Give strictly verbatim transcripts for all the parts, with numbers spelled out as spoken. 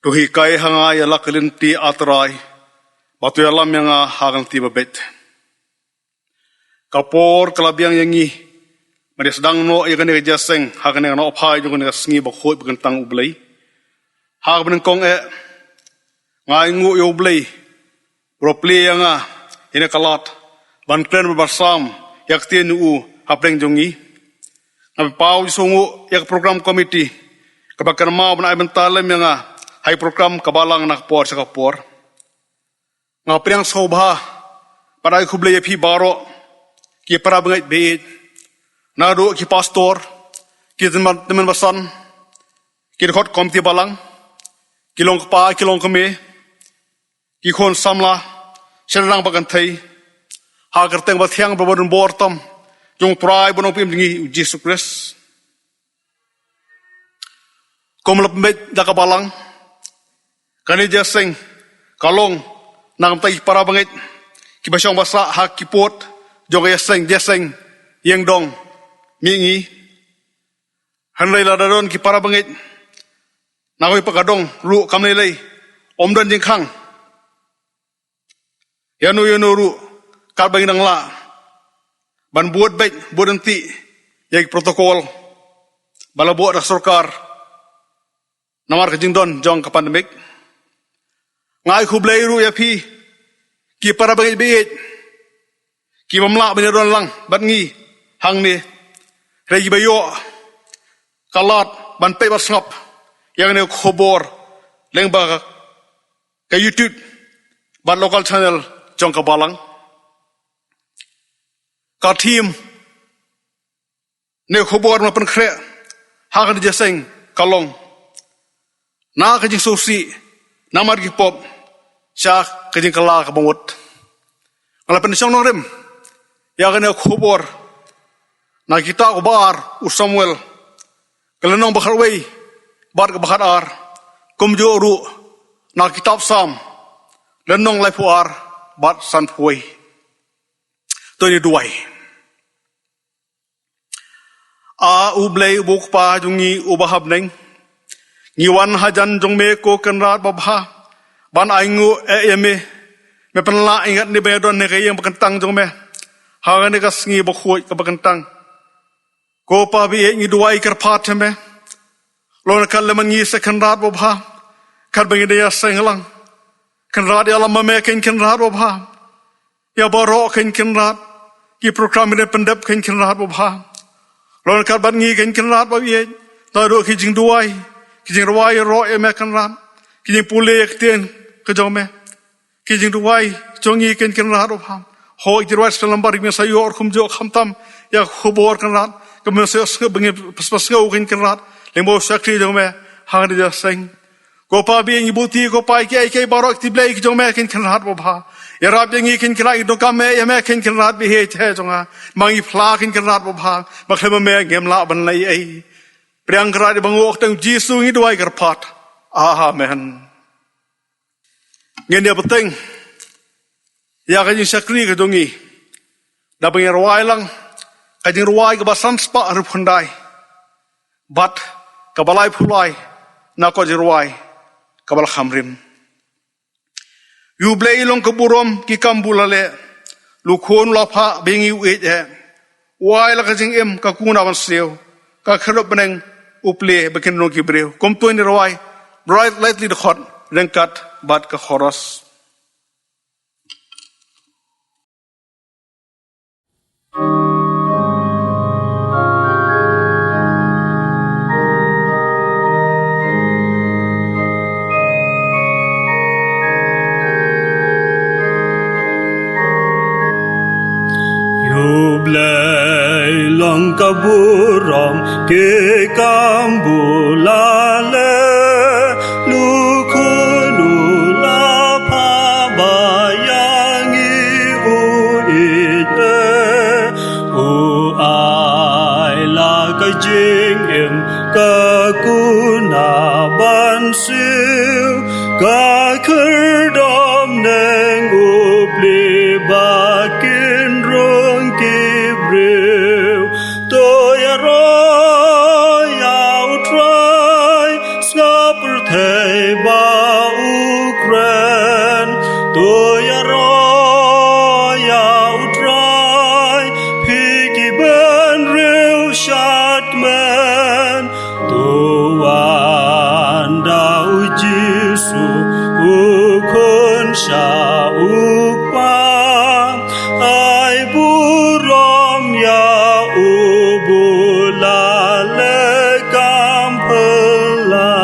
To hikai ha nga ïa la ka lynti, A Trai, bad to ïalam ïa nga ha ka lynti babeit. Ka por ka la biang ïa ngi ban ïa sdang noh ïa kane ka jingïaseng ha kane ka nongphai jong kane ka sngi bakhuid bakyntang U Blei. Ha kaba nyngkong eh, nga ainguh ïa U Blei ba u la plie ïa nga ïa kane ka lad ban kren bad ban sam ïa ka ktien jong u hapdeng jong ngi. Nga pynpaw jingsngewnguh ïa ka program committee kaba kynmaw ban ai bynta lem ïa nga ha ki program ka Balang na ka por sha ka por. Nga pdiang sngewbha bad ai khublei ïa phi baroh ki para bangeit ba ïeit, naduh ki pastor, ki tymmen, tymmen basan, ki dkhot komiti Balang, ki long kpa, ki long kmie, ki khun samla shynrang bad kynthei, ha ka kyrteng bathiang bad badonbor tam jong U Trai bad U Nongpynim jong ngi U Jisu Khrist. Kum la pynbeit da ka Balang, kane ka jingïaseng ka long na ka bynta ki para bangeit kiba shong ba sah ha ki pud jong ka ïaseng, jingïaseng Ïingdong Mihngi. Hynrei lada don ki para bangeit na kawei pat ka dong ruh, kam lei lei, ym don jingkhang ïano ïano ruh, katba ngi dang lah ban bud beit bud ryntih ïa ki protocol ba la buh da ka sorkar namar ka jingdon jong ka pandemic. Nga ai khublei ruh ïa phi ki para bangeit ba ïeit, ki bym lah ban ïadon lang bad ngi hangne, hynrei kiba ïoh ka lad ban peit bad sngap ïa kane ka khubor lyngba ka ka YouTube bad local channel jong ka Balang. Ka theme ne ka khubor ba nga pynkhreh ha kane ka jingïaseng ka long na ka jingsngewsih namar ki pop sha ka jingkylla kaba mut. Nga la pynshong nongrim ïa kane ka khubor na ka kitab kaba ar U Samuel, ka lynnong ba khatwei bad kaba khatar, kumjuh ruh na ka kitab Salm, lynnong laiphew ar bad sanphew wei. To ngin duwai. A U Blei uba U Kpa jong ngi uba ha bneng, ngi wan hajan jong me ko Kynrad babha ban ainguh eh ïa me. Me pynlah ïa ngi katne ban ïadon ha ka ïing bakyntang jong me ha kane ka sngi bakhuid kaba kyntang. Ko Pa ba ïeit, ngi duwai kyrpad ïa me. Lada kat lem ngi sa Kynrad babha, katba ngi dang ïaseng lang, Kynrad ïalam ma me ko Kynrad babha. Ïa baroh ko Kynrad, ki program ngi dang pyndep ko Kynrad babha. Lada kat bad ngi ko Kynrad ba ïeit, naduh ki jingduwai, ki jingrwai ïaroh ïa me Kynrad, ki jingpule ïa ka ktien ka jong me, ki jingduwai jong ngi ko Kynrad babha. Hooid, ki jingrwai sa lambar ngi sa ïoh ruh kumjuh, khamtam ïa ka khubor Kynrad kaba me sa ïohsngew, ba ngi pyrshang sngewthuh ko Kynrad, lyngba u shakri jong me ha kane ka jingïaseng. Ko Pa ba ïeit, ngi buti ko Pa ïa kiei kiei baroh ki blei ki jong me ko Kynrad babha. Ïarap ïa ngi ko Kynrad, ngi donkam eh ïa me ko Kynrad ba ïeit jong nga. Ma ngi phla ko Kynrad babha, ma khlem ma me ngim lah ban leh ei ei. Pdiang Kynrad ïa ba nguh, ha ka kyrteng Jisu ngi duwai kyrpad. Amen. Ngin ïa bteng ïa ka jingshakri ka jong ngi da ba ngin rwai lang ka jingrwai kaba san spah hynriewphew khyndai bad kaba laiphew lai na ka jingrwai kaba la kham rim. Ïa U Blei long ka burom, ki kam ba u la leh, la u Khun u la phah ba ïa ngi u ïeit eh. U ai la ka jingim, ka kuna ban siew, ka khyrdop bneng u plie ba kin long ki briew. Kumto ngin rwai, rwai lait li dkhot ryngkat bad ka chorus. Ïa U Blei long ka burom, ki kam ba u la leh, la u Khun u la phah ba ïa ngi u ïeit eh. U ai la ka jingim, ka kuna ban siew, ka khyrdop bneng u plie ba kin long ki briew. To ïaroh ïa U Trai To ïaroh ïa U Trai, phi ki bynriew shadkmen. To wan da U Jisu, U Khun sha U Kpa. Ai burom ïa u, ba u la leh kam phylla.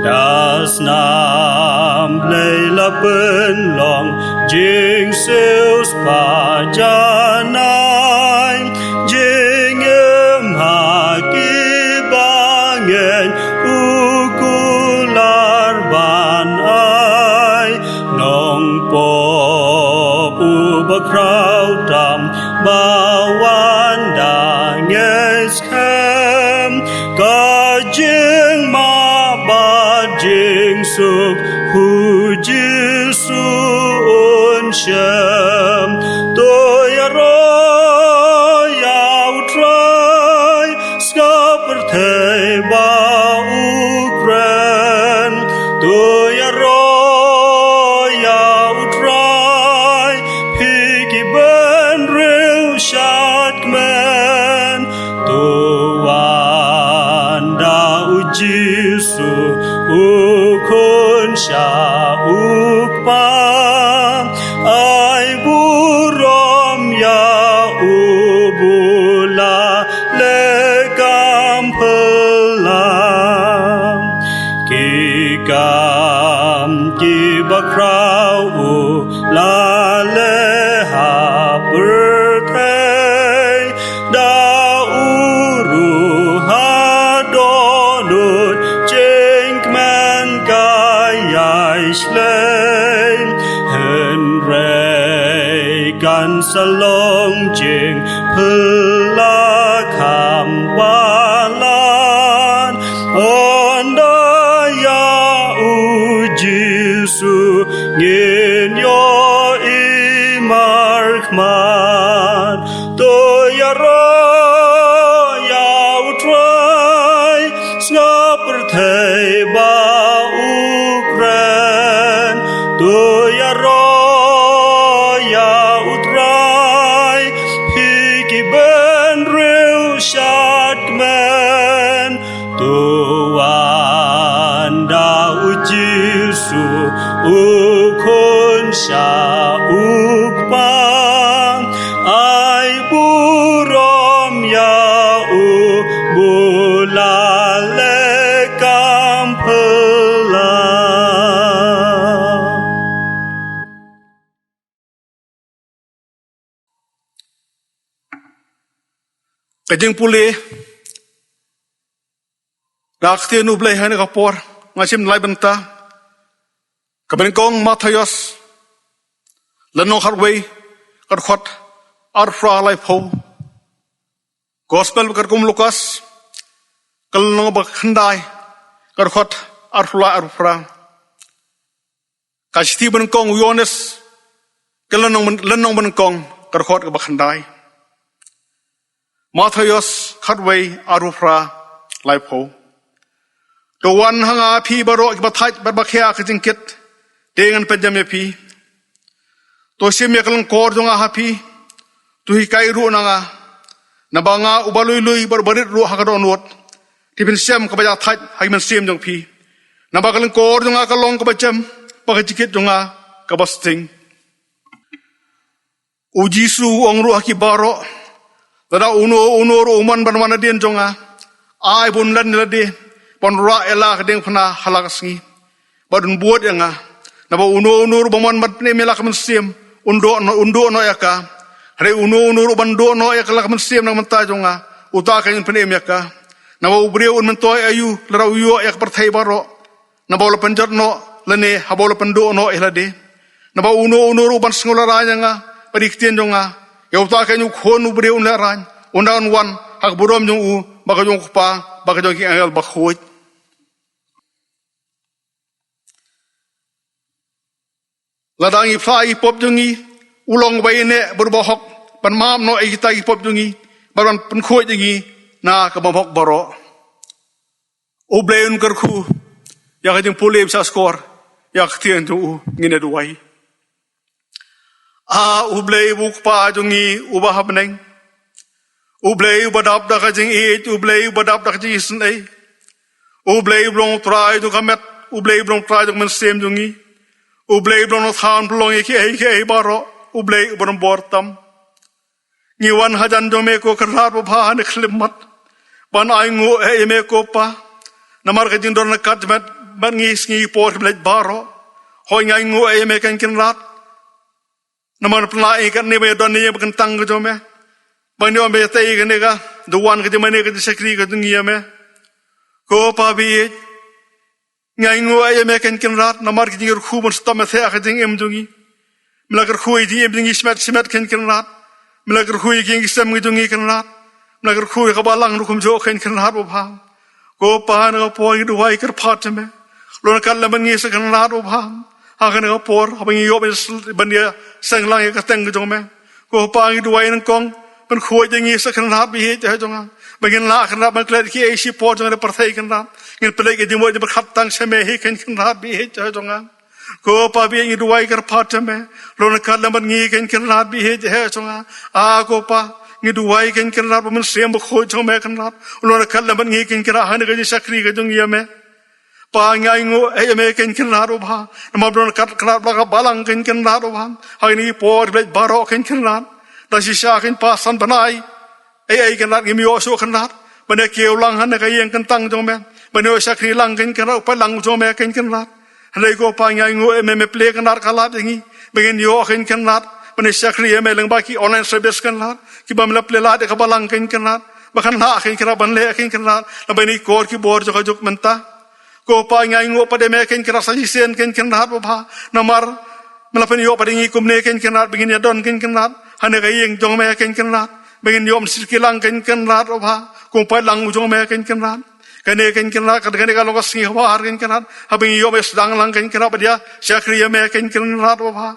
Da snam Blei la pynlong, jingsiew spah janai, jingim ha ki bangeit, u kular ban ai. Nongpop uba khraw tam, ba wan da ngeit skhem, ka jingmap bad jingsuk, U Jisu un shem. To ïaroh ïa U Trai, sngap pyrthei ba u kren. To ïaroh ïa U Trai, phi ki bynriew shadkmen. To wan da U Jisu, U Khun sha U Kpa. Ai burom ïa u, ba u la leh kam phylla. Ki kam kiba khraw u la leh ha pyrthei, da u ruh ha dohnud jingkmen ka ïai shlei. Hynrei kan sa long jingphylla kham palat, ynda ïa U Jisu ngin ïohi markhmat. To ïaroh ïa U Trai, sngap pyrthei ba u kren. To ïaroh ïa U Trai, phi ki bynriew shadkmen. To wan da U Jisu, U Khun sha U Kpa. Ai burom ïa u, ba u la leh kam phylla. Ka jingpule da ka ktien U Blei ha kane ka por, nga shim lai bynta. Kaba nyngkong, Mathaios, lynnong khatwei, ka dkhot arphew lai, laiphew. Gospel katkum u Lukas, ka lynnong ba khyndai, ka dkhot arphew lai, arphew phra. Ka shithi ba nyngkong u Ïoannis, ka lynnong ba, lynnong ba nyngkong, ka dkhot kaba khyndai. Mathaios khatwei, arphew phra, laiphew. To wan ha nga phi baroh kiba thait bad ba khia ka jingkit, te ngan pynjem ïa phi. To shim ïa ka lyngkor jong nga ha phi, to hikai ruh na nga. Naba nga uba lui lui bad uba rit ruh ha ka dohnud, te phin shem kaba ïa thait ha ki mynsiem jong phi. Naba ka lyngkor jong nga ka long kaba jem, bad ka jingkit jong nga kaba sting. U Jisu u ong ruh ha ki baroh, lada uno uno ruh u mon ban wan hadien jong nga, ai ba un len ïa lade, ban rah ïa la ka diengphna ha la ka sngi, bad un bud ïa nga. Naba uno uno ruh ba mon ban pynim ïa la ka mynsiem, un duh noh, un duh noh ïa ka. Hynrei uno uno ruh ban duh noh ïa ka la ka mynsiem na ka bynta jong nga, uta keiñ un pynim ïa ka. Naba u briew un myntoi aïu lada u ïoh ïa ka pyrthei baroh, naba u la pynjot noh, lane haba u la pynduh noh ïa lade? Naba uno uno ruh ban sngewlehraiñ ïa nga bad ïa ki ktien jong nga, ïa uta keiñ u Khun u briew un lehraiñ, ynda un wan ha ka burom jong u, bad ka jong u Kpa, bad ka jong ki angel bakhuid. Lada ngi phla ïa ki pop jong ngi, u long uba ïaineh bad uba hok ban map noh ïa kita ki pop jong ngi, bad ban pynkhuid ïa ngi na ka bymhok baroh. U Blei un kyrkhu ïa ka jingpule ba shah skor Ïa ka ktien jong u ngin ïa duwai. A U Blei u Kpa jong ngi uba ha bneng, U Blei uba dap da ka jingïeit, U Blei uba dap da ka jingisynei, U Blei uba long Trai jong ka met, U Blei uba long Trai jong ka mynsiem jong ngi, U Blei uba long than pynlong ïa kiei kiei baroh, U Blei uba long bor tam. Ngi wan hajan jong me ko Kynrad babha ha kane ka khyllipmat ban ainguh ïa me ko Pa. Namar ka jingdon ryngkat jong me bad ngi sngi por bad baroh. Hooid ngi ainguh ïa me ko Kynrad. Namar pynlah ïa kane ba ïadon ïa ka kyntang ka jong me. Ban ïoh ban ïatei ïa kane ka duwan ka jingmane ka jingshakri ka jong ngi ïa me. Ko Pa baieit, ngi ainguh ïa me ko Kynrad namar ka jingkyrkhu ban sdang ïa ka jingim jong ngi. Me la kyrkhu ïa ka jingim jong ngi shimet shimet ko Kynrad. Me la kyrkhu ïa ka jingshem ka jong ngi Kynrad. Me la kyrkhu ïa ka balang ruh kumjuh ko Kynrad babha. Ko Pa, ha kane ka por ngi duwai kyrpad ïa me. Long ryngkat lem bad ngi sa Kynrad babha. Ha kane ka por haba ngi ïoh ban ïa seng lang ïa ka kyrteng ka jong me. Ko Pa, ngi duwai nyngkong ban khuid ïa ngi sa Kynrad baieit ha jong nga. Ba ngin lah Kynrad ban klet kiei shi por jong ka pyrthei Kynrad. Ngin pynleit ka jingmut jingpyrkhat tang sha me hi ko Kynrad baieit ha jong nga. Ko Pa baieit, ngi duwai kyrpad ïa me. Long ryngkat lem bad ngi ko Kynrad baieit ha jong nga. A ko Pa, ngi duwai ko Kynrad ba mynsiem bakhuid jong me Kynrad long ryngkat lem bad ngi ko Kynrad ha kane ka jingshakri ka jong ngi ïa me. Pa, ngi ainguh ïa me ko Kynrad babha. Namar ba long ryngkat Kynrad bad ka balang ko Kynrad babha. Ha kine ki por beit baroh ko Kynrad. Da shisha ko Pa, san bnai ei ei Kynrad ngim ïoh shuh Kynrad ban ïa kiew lang ha kane ka ïing kyntang jong me. Ban ïoh shakri lang ko Kynrad, u paidlang jong me ko Kynrad. Hynrei ko Pa, ngi ainguh ïa me, me plie Kynrad ka lad ïa ngi ba ngin ïoh ko Kynrad ban ïa shakri ïa me lyngba ki online service Kynrad kiba me la plie lad ïa ka balang ko Kynrad. Ba kan lah ko Kynrad ban leh ko Kynrad lyngba kine ki kor ki bor jong ka juk mynta. Ko Pa, ngi ainguh pat ïa me ko Kynrad sa shisien ko Kynrad babha. Namar me la pynïoh pat ïa ngi kumne ko Kynrad ba ngin ïa don ko Kynrad ha kane ka ïing jong me ko Kynrad. Ba ngin ïoh mynsiem ki lang ko Kynrad babha kum u paidlang jong me ko Kynrad. Kane ko Kynrad, kane ka long ka sngi kaba ar ko Kynrad haba ngi ïoh ban sdang lang ko Kynrad ban ïa shakri ïa me ko Kynrad babha.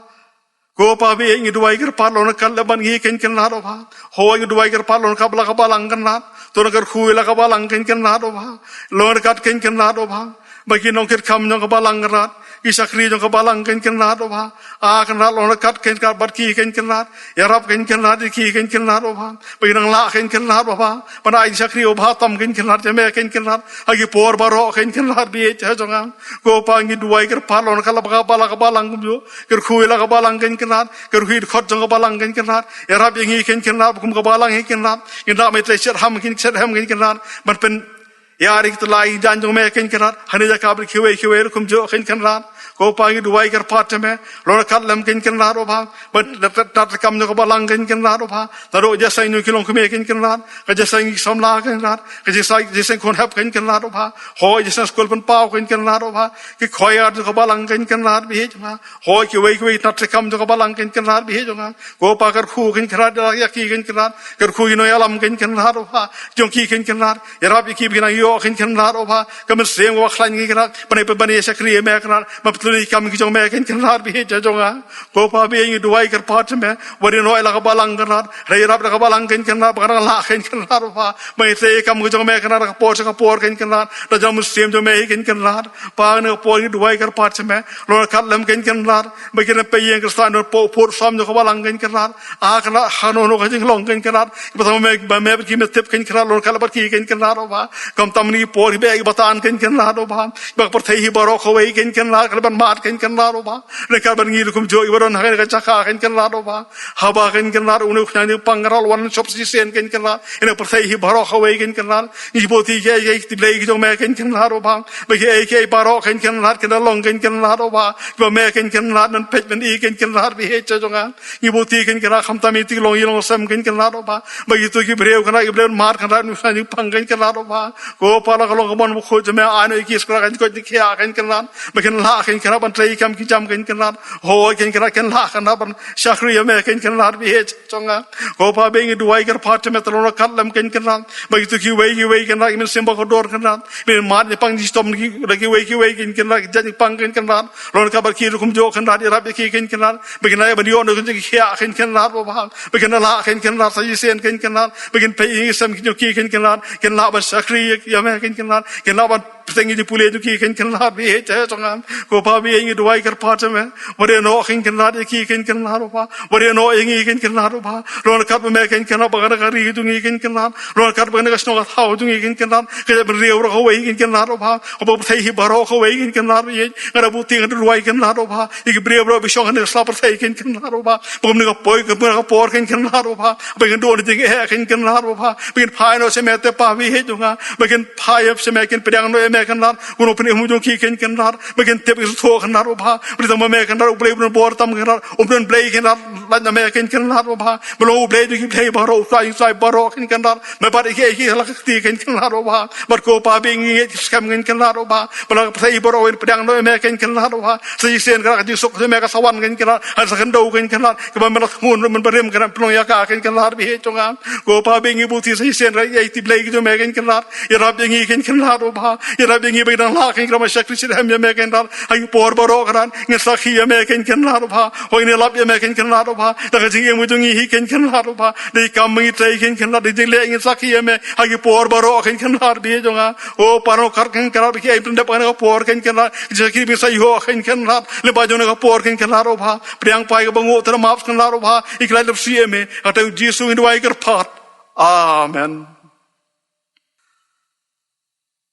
Ko Pa baieit, ngi duwai kyrpad long ryngkat lem bad ngi ko Kynrad babha. Hooid ngi duwai kyrpad long ryngkat bad la ka balang Kynrad. To nang kyrkhu ïa la ka balang ko Kynrad babha. Long ryngkat ko Kynrad babha. Ba ki nongkitkam jong ka balang Kynrad, ki shakri jong ka balang ko Kynrad babha. A Kynrad long ryngkat ko Kynrad bad ki ko Kynrad. Ïarap ko Kynrad ïa ki ko Kynrad babha. Ba ki nang lah ko Kynrad babha ban ai shakri babha tam ko Kynrad ïa me ko Kynrad ha ki por baroh ko Kynrad baieit ha jong nga. Ko Pa, ngi duwai kyrpad long ryngkat la ka balang kumjuh. Kyrkhu ïa la ka balang ko Kynrad, kyrkhu ïa ki dkhot jong ka balang ko Kynrad. Ïarap ïa ngi ko Kynrad ba kum ka balang ko Kynrad ngin lah ban trei shitrhem ko Kynrad, ban pynïar ïa ki tyllai jong me ko Kynrad ha kane ka jaka bad kiwei kiwei ruh kumjuh ko Kynrad. Ko Pa, ngi duwai kyrpad ïa me, long ryngkat lem ko Kynrad babha. Ban da, da, da, da kam jong ka balang ko Kynrad babha. Naduh ka jingïaseng jong ki longkmie ko Kynrad, ka jingïaseng ki samla ko Kynrad, ka jingïaseng, jingïaseng khun hep ko Kynrad babha. Hooid jingïaseng skul pynpaw ko Kynrad babha. Ki choir jong ka balang ko Kynrad baieit jong nga. Hooid kiwei kiwei ki tnat treikam jong ka balang ko Kynrad baieit jong nga. Ko Pa, kyrkhu ko Kynrad ïa ki ko Kynrad, kyrkhu ïa ki nongïalam ko Kynrad babha jong ki ko Kynrad. Ïarap ïa ki ba kin nang ïoh ko Kynrad babha ka mynsiem kaba khlaiñ ko Kynrad ban ïa, ban ïa shakri ïa me ko Kynrad, ban pynthymmai ïa ki kam ki jong me ko Kynrad baieit ha jong nga. Ko Pa baieit, ngi duwai kyrpad ïa me, wat ïehnoh ïa la ka balang ko Kynrad, hynrei ïarap ïa la ka balang ko Kynrad ba kan nang lah ko Kynrad babha ban ïa trei ïa ki kam ki jong me ko Kynrad ha ka por sha ka por ko Kynrad. Da jong mynsiem jong me hi ko Kynrad. Pa, ha kane ka por ngi duwai kyrpad ïa me, long ryngkat lem ko Kynrad bad ki nongpeit ïing Khristan, nongpeit pud sam jong ka balang ko Kynrad. A Kynrad, hano hano ka jinglong ko Kynrad, kiba tam me, ba me bad ki me tip ko Kynrad, long ryngkat bad ki ko Kynrad babha. Khamtam ha kine ki por kiba, kiba tan ko Kynrad babha, ba ka pyrthei hi baroh kawei ko Kynrad ka la ban mad ko Kynrad babha. Ryngkat bad ngi ruh kumjuh kiba don ha kane ka jaka ko Kynrad babha. Haba ko Kynrad une u khñiang jingpang ka la wan shop shisien ko Kynrad, ïa kane ka pyrthei hi baroh kawei ko Kynrad. Ngi buti kiei kiei ki blei ki jong me ko Kynrad babha, ba kiei kiei baroh ko Kynrad kin da long ko Kynrad babha, kiba me ko Kynrad men peit men i ko Kynrad baieit ha jong nga. Ngi buti ko Kynrad khamtam ïa ki long ïing long sem ko Kynrad babha, ba kito ki briew ko Kynrad, ki briew mad ko Kynrad, une u khñiang jingpang ko Kynrad babha. Ko Pa, la ka long ka mon bakhuid jong me, ai noh ïa ki sa ka jingkoit jingkhiah ko Kynrad, ba kin lah ko Kynrad ban trei ki kam ki jam ko Kynrad. Hooid ko Kynrad, kin lah ko Kynrad ban shakri ïa me ko Kynrad baieit jong nga. Ko Pa baieit, ngi duwai kyrpad ïa me, to long ryngkat lem ko Kynrad bad kito kiwei kiwei ko Kynrad, ki mynsiem bakordor ko Kynrad, ba kin mad jingpang jingshitom da kiwei kiwei ko Kynrad, ki jait jingpang ko Kynrad. Long ryngkat bad ki ruh kumjuh ko Kynrad, ïarap ïa ki ko Kynrad, ba kin ïai ban ïoh na ka jingkhiah ko Kynrad babha, ba kin lah ko Kynrad sa shisien ko Kynrad, ba kin peit ïa ki sem ki jong ki ko Kynrad, kin lah ban shakri ïa me ko Kynrad, kin lah ban Teng ïa ki pule jong ki, Kynrad, ba ïeit jong nga. Ko Pa, ba ïeit, ngi duwai kyrpad ïa me. Wat ïehnoh, Kynrad, ïa ki, Kynrad, oh Pa. Wat ïehnoh ïa ngi, Kynrad, oh Pa. Long katba me, Kynrad, ba kane ka ri jong ngi, Kynrad. Long katba kane ka shnong ka thaw jong ngi, Kynrad. Ka jaitbynriew baroh kawei, Kynrad, oh Pa. Ka pyrthei hi baroh kawei, Kynrad, ba ïeit. Nga da buti, nga da duwai, Kynrad, oh Pa. Ïa ki briew baroh ba shong ha kane ka sla pyrthei, Kynrad, oh Pa. Ba kumne ka poi, kumne ka por, Kynrad, oh Pa. Ba kin duh na jingeh, Kynrad, oh Pa. Ba kin phai noh sha me te, Pa, ba ïeit jong nga. Ba kin phai sha me, kin pdiang noh ïa me, Kynrad. Kumno pynïaid jong ki, Kynrad. Ba kin tip, kin sngewthuh, Kynrad, oh Pa. Ba dei tang ma me, Kynrad, U Blei, U Blei bor tam, Kynrad. Um don blei, Kynrad, lait na me, Kynrad, oh Pa. Ba long U Blei jong ki blei baroh, U Trai, U Trai baroh, Kynrad. Me bat ïa kiei kiei ha la ka kti, Kynrad, oh Pa. Bad ko Pa, ba ngi ngeit skhem, Kynrad, oh Pa. Ba la ka pyrthei baroh, kin pdiang noh ïa me, Kynrad, oh Pa. Sa shisien ka rak jingsuk jong me ka sa wan, Kynrad. Ha sa khyndew, Kynrad. Kaba me la thmu ruh mynbarim, Kynrad, pynlong ïa ka, Kynrad, ba ïeit jong nga. Ko Pa, ba ngi buti sa shisien, ïa ki blei ki jong me, Kynrad. Ïarap ïa ngi, Kynrad, oh Pa. Ïarap ïa ngi ba ngi dang lah, Kynrad, ban shakri shitrhem ïa me, Kynrad. Ha ki por baroh, Kynrad. Ngin sakhi ïa me, Kynrad, oh Pa. Hooid, ngin ïalap ïa me, Kynrad, oh Pa. Da ka jingim ka jong ngi hi, Kynrad, oh Pa. Da ki kam ngi trei, Kynrad. Da ka jingleh, ngin sakhi ïa me. Ha ki por baroh, Kynrad, ba ïeit jong nga. Oh Pa, nang kat, Kynrad, ba ki ai pyndep ha kane ka por, Kynrad. Ki jingshakri ba ngin sa ïoh, Kynrad. Lyngba jong kane ka por, Kynrad, oh Pa. Pdiang, Pa, ïa kaba nguh, te map, Kynrad, oh Pa. Ïa ki lait lynti ïa me. Ha ka kyrteng u Jisu ngin duwai kyrpad. Amen.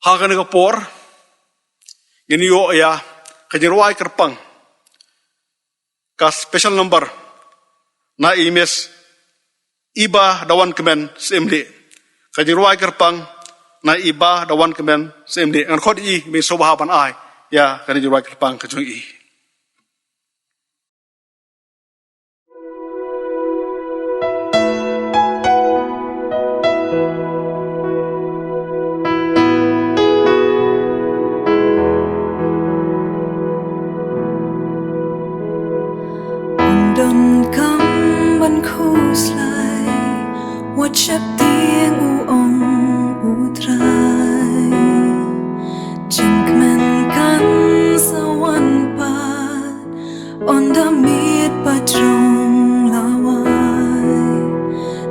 Ha kane ka por ngin ïoh ïa ka jingrwai kyrpang, ka special number, na i Miss Iba Dawankmen Syiemlieh. Ka jingrwai kyrpang na Iba Dawankmen Syiemlieh. Ngan khot ïa i, ba in sngewbha ban ai ïa ka jingrwai kyrpang ka jong i. Ym don kam ban khuslai, wat sheptieng, u ong U Trai. Jingkmen kan sa wan pat, ynda miet ba jrong la wai.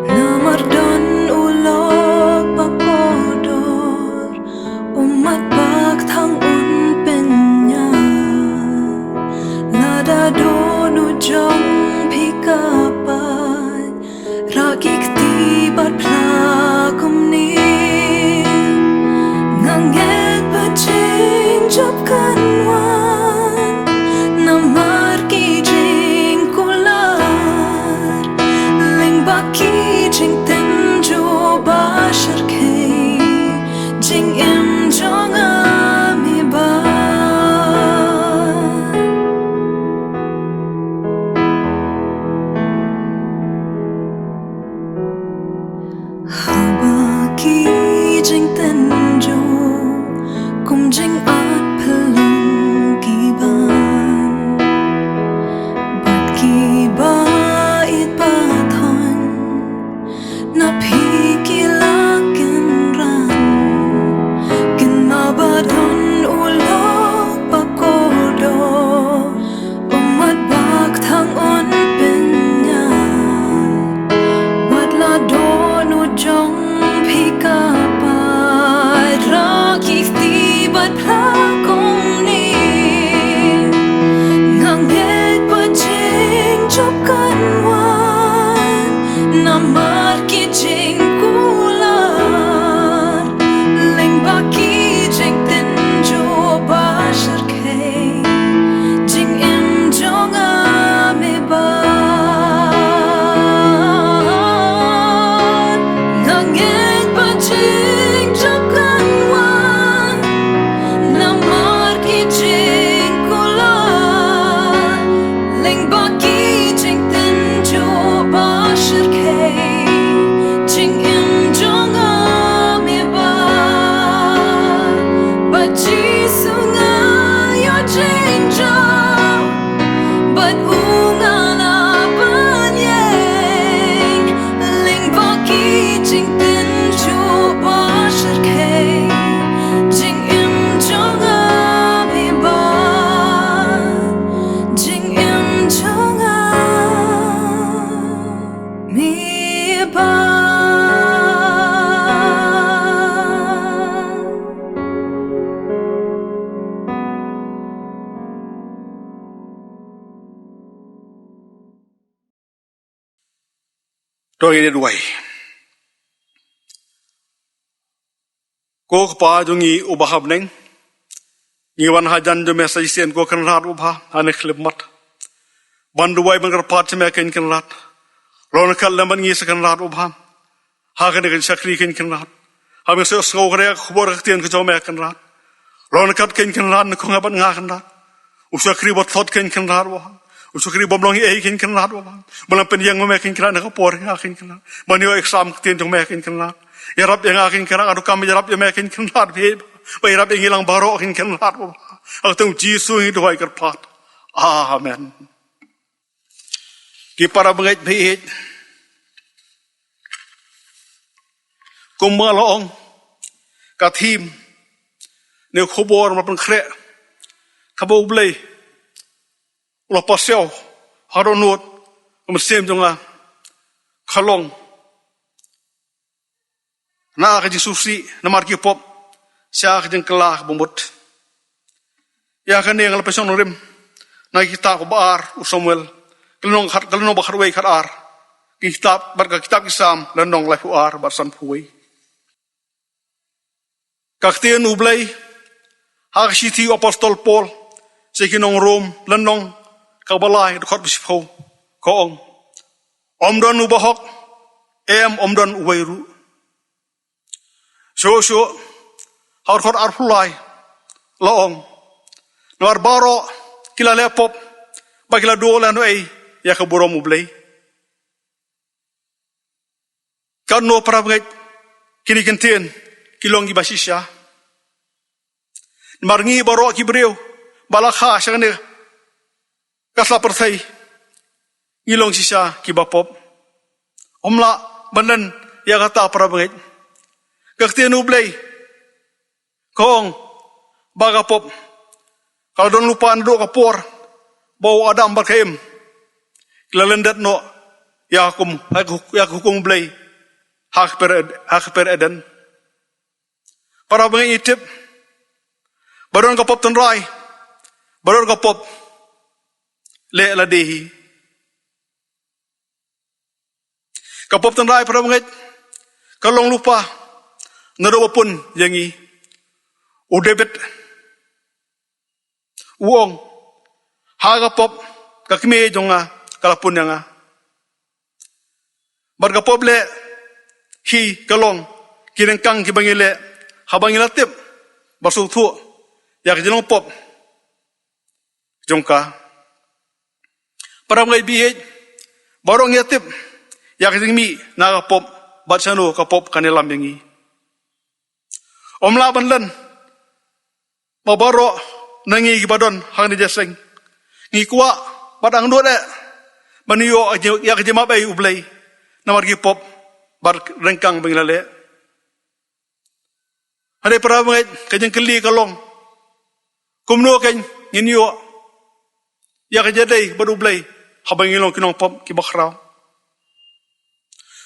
Namar don u lok ba kordor, u mat bak thang un pynïap. Lada don u jong phi ka pat, rah ki kti bad phla kumne. Nga ngeit ba jingjop kan wan namar ki jingkular, lyngba ki jingtynjuh ba shyrkhei, jingim jong nga me Bah. To ngin ïa duwai. Ko Kpa jong ngi uba ha bneng, ngi wan hajan jong me sa shisien ko Kynrad uba ha ne khlem mat. Ban duwai ban kyrpad sha me ko Kynrad. Long kat lem bad ngi sa Kynrad uba ha kane ka shakri ko Kynrad. Haba ngi sngew kane ka khubor ka ktien ka jong me ko Kynrad. Long kat ko Kynrad na ko nga bad nga Kynrad. U shakri ba tlot ko Kynrad uba ha. U shakri bym long ei ko Kynrad uba ha. Ba la pynïeng ma me ko Kynrad na ka por nga ko Kynrad. Ban ïoh ïa ka sam ka ktien jong me ko Kynrad. Ïarap ïa nga ko Kynrad, nga donkam ïarap ïa me ko Kynrad, ba ïarap ïa ngi lang baroh ko Kynrad uba ha. Ha ka kyrteng u Jisu ngi duwai kyrpad. Amen. Ki para bangeit ba ïeit. Kumba la ong ka thim ne ka khubor ba la pynkhreh, kaba U Blei u la pasiaw ha dohnud ka mynsiem jong nga, ka long na ka jingsngewsih namar ki pop sha ka jingkylla kaba mut. Ïa kane nga la pynshong nongrim na ka kitab kaba ar u Samuel, ka lynnong khat, ka lynnong ba khatwei khatar. Ki kitab, bad ka kitab ki Salm, lynnong laiphew ar bad sanphew wei. Ka ktien U Blei ha ka shithi u apostol Paul sha ki nong Rom, lynnong kaba lai, dkhot ba shiphew, ka ong: Ym don uba hok, em, ym don uwei ruh. Shuh shuh, ha u dkhot arphew lai la ong: Namar baroh ki la leh pop bad ki la duh lehnohei ïa ka burom U Blei. Katno para bangeit, kine ki ktien ki long kiba shisha. Namar ngi baroh ki briew ba la kha sha kane ka sla pyrthei, ngi long shisha kiba pop. Ym lah ban len ïa kata para bangeit. Ka ktien U Blei ka ong ba ka pop ka la don lypa naduh ka por ba u Adam bad ka Im ki la lyndet noh ïa ka hukum, ïa ka hukum U Blei ha ka kper, ha ka kper Eden. Para bangeit, ngi tip ba don ka pop tynrai, ba don ka pop leh lade hi. Ka pop tynrai, para bangeit, ka long lypa naduh ba pun ïa ngi. U David u ong: Ha ka pop ka kmie jong nga ka la pun ïa nga. Bad ka pop leh hi ka long ki ryngkang kiba ngi leh haba ngi la tip bad sngewthuh ïa ka jinglong pop jong ka. Para bangeit ba ïeit, baroh ngi la tip ïa ka jingmih na ka pop bad shano ka pop kan ïalam ïa ngi. Ym lah ban len ba baroh na ngi kiba don ha kane ka jingïaseng ngi kwah bad angnud eh ban ïoh ïa ka jingmap ei U Blei namar ki pop bad ryngkang ba ngi la leh. Hynrei para bangeit, ka jingkylli ka long, kumno kein ngin ïoh ïa ka jingïadei bad U Blei haba ngi long ki nongpop kiba khraw?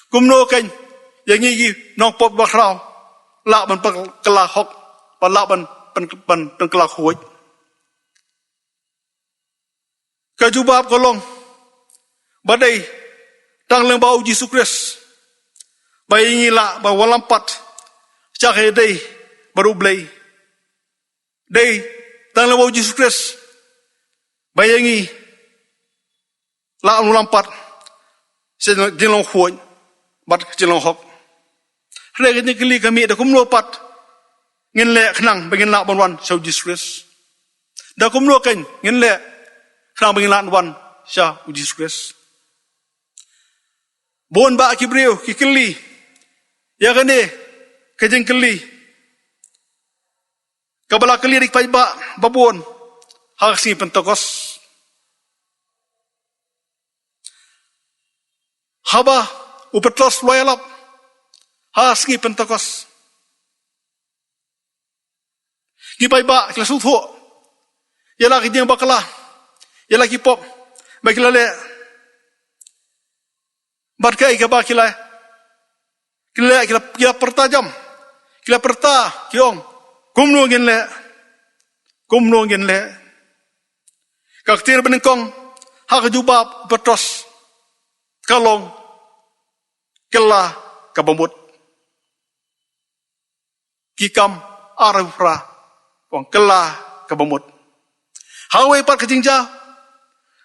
Kumno kein ïa ngi ki nongpop ba khraw lah ban pynkylla hok, ba lah ban pyn, ban pynkylla khuid? Ka jubab ka long ba dei tang lyngba U Jisu Khrist ba ïa ngi lah ban wallam pat sha ka jingïadei bad U Blei. Dei tang lyngba U Jisu Khrist ba ïa ngi lah ban wallam pat sha ka jinglong khuid bad ka jinglong hok. Hynrei ka jingkylli ka mih, da kumno pat ngin leh khnang ba ngin lah ban wan sha U Jisu Khrist? Da kumno kein ngin leh khnang ba ngin lah ban wan sha U Jisu Khrist? Bun bah ki briew ki kylli ïa kane ka jingkylli kaba la kylli da ki paidbah ba bun ha ka sngi Pentekost. Haba u Petros u la ïalap ha ka sngi Pentekost, ki paidbah ki la sngewthuh ïa la ki jingbakla, ïa la ki pop ba ki la leh. Bad kaei kaba ki la, ki la, ki la, ki la pyrta jam, ki la pyrta, ki ong: Kumno ngin leh? Kumno ngin leh? Ka ktien banyngkong ha ka jubab u Petros ka long: Kylla kaba mut. Ki Kam arphew phra, u ong kylla kaba mut. Ha kawei pat ka jingjia,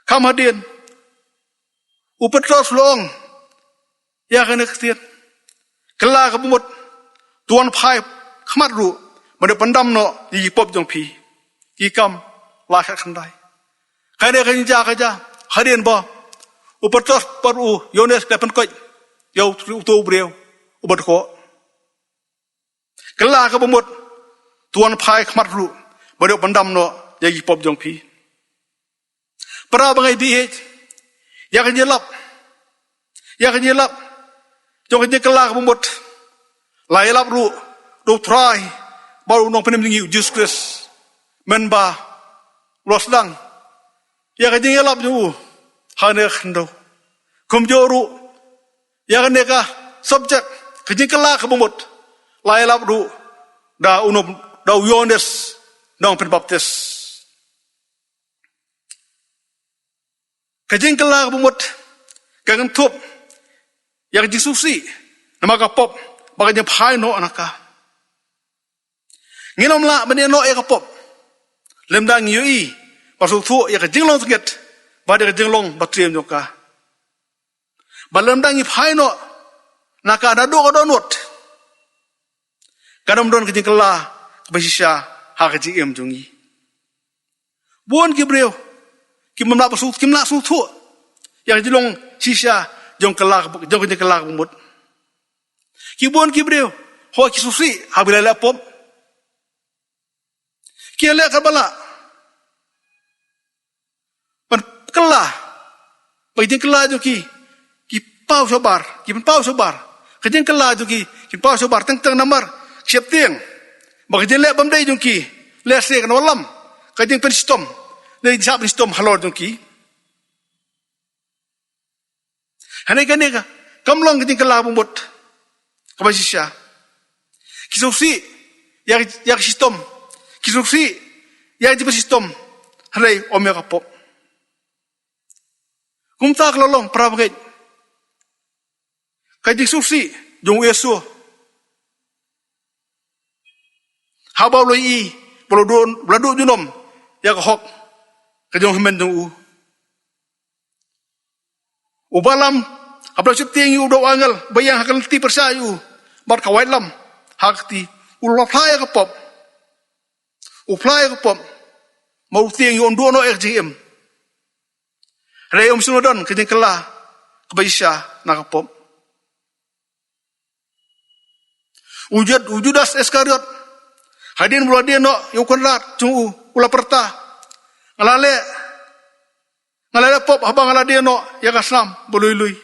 kham hadien, u Petros u la ong ïa kane ka ktien: Kylla kaba mut, to wan phai khmat ruh ban ïa pyndam noh ïa ki pop jong phi. Ki Kam lai khatkhyndai. Kane ka jingjia ka jia hadien ba u Petros bad u Ïoannis ki la pynkoit ïa uto u briew uba dkoh. Kylla kaba mut, to wan phai khmat ruh ban ïa pyndam noh ïa ki pop jong phi. Para bangeit, bad ïa ka jingïalap, ïa ka jingïalap jong ka jingkylla kaba mut, la ïalap ruh da u Trai bad u Nongpynim jong ngi u Jisu Khrist, mynba u la sdang ïa ka jingïalap jong u ha kane ka khyndew. Kumjuh ruh ïa kane ka subject, ka jingkylla kaba mut, la ïalap ruh da u nong, da u Ïoannis Nongpynbaptis. Ka jingkylla kaba mut ka kynthup ïa ka jingsngewsih namar ka pop bad ka jingphai noh na ka. Ngin ym lah ban ïeh noh ïa ka pop lymda ngi ïohi bad sngewthuh ïa ka jinglong tyngeh bad ïa ka jinglong batri jong ka. Bad lymda ngi phai noh na ka naduh ka dohnud, kan ym don ka jingkylla kaba shisha ha ka jingim jong ngi. Bun ki briew kim lah ba sngewthuh, kim lah sngewthuh ïa ka jinglong shisha jong ka kylla, jong ka jingkylla kaba mut. Ki bun ki briew, hooid, ki sngewsih haba ki la leh pop. Ki leh kaba lah ban kylla, ba ka jingkylla jong ki, ki paw shabar, ki pynpaw shabar. Ka jingkylla jong ki, ki paw shabar teng teng namar ka sheptieng bad ka jingleh bym dei jong ki, lehse kan wallam ka jingpynshitom, ka jingshah pynshitom halor jong ki. Hynrei kane ka, kam long ka jingkylla kaba mut kaba shisha. Ki sngewsih ïa, ïa ka shitom, ki sngewsih ïa ka jingpynshitom, hynrei ym ïa ka pop. Kumta ka la long, para bangeit, ka jingsngewsih jong u Jisu haba u la ïohi ba la duh, ba la duh junom ïa ka hok ka jong u hynmen jong u. U Balaam, haba la sheptieng ïa u da u angel ba ïeng ha ka lynti pyrshah ïa u, bad ka waitlam ha ka kti, u la phla ïa ka pop. U phla ïa ka pop, namar u tieng ïa u un duh noh ïa ka jingim. Hynrei um shym la don ka jingkylla kaba shisha na ka pop. U Jud-, u Judas Iskariot, hadien ba u la die noh ïa u kynrad jong u, u la pyrta: Nga la leh, nga la leh pop haba nga la die noh ïa ka snam ba lui lui.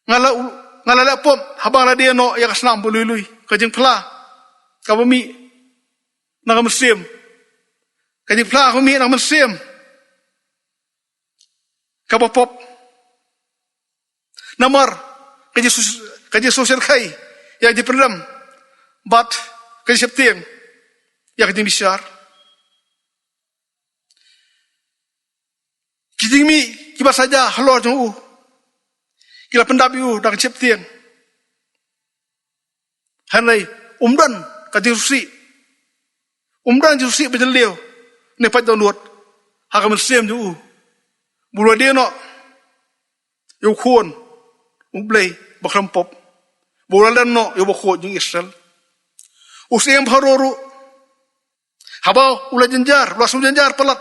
Nga la, nga la leh pop haba nga la die noh ïa ka snam ba lui lui. Ka jingphla kaba mih na ka mynsiem. Ka jingphla kaba mih na ka mynsiem kaba pop. Namar ka jingsngew-, ka jingsngewsynei ïa ka jingpyndem bad ka jingsheptieng ïa ka jingbishar. Ki jingmih kiba saja halor jong u ki la pyndap ïa u da ka jingsheptieng. Hynrei um don ka jingsngewsih, um don jingsngewsih ba jylliew ne pat dohnud ha ka mynsiem jong u ba u la die noh ïa u Khun u Blei ba khlem pop, ba u la len noh ïa u Bakhuid jong Israel. U Syiem Pharaoh ruh, haba u la jynjar, u la sngewjynjar palat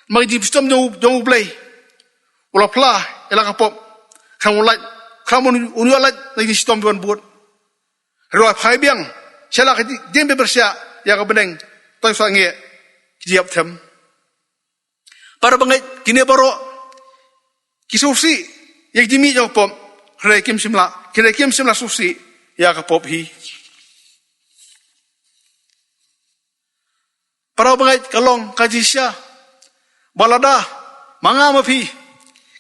namar ka jingshitom jong u, jong u Blei, u la phla ïa la ka pop. Khlem un lait, khlem un, un ïoh lait na ka jingshitom ba wan bud, hynrei u la phai biang sha la ka jing, jingpyrshah ïa ka bneng, to sangeh ki jingïap them. Para bangeit, kine baroh ki sngewsih ïa ka jingmih jong ka pop, hynrei kim shym la, hynrei kim shym la sngewsih ïa ka pop hi. Para bangeit, ka long ka jingshisha ba lada ma nga ma phi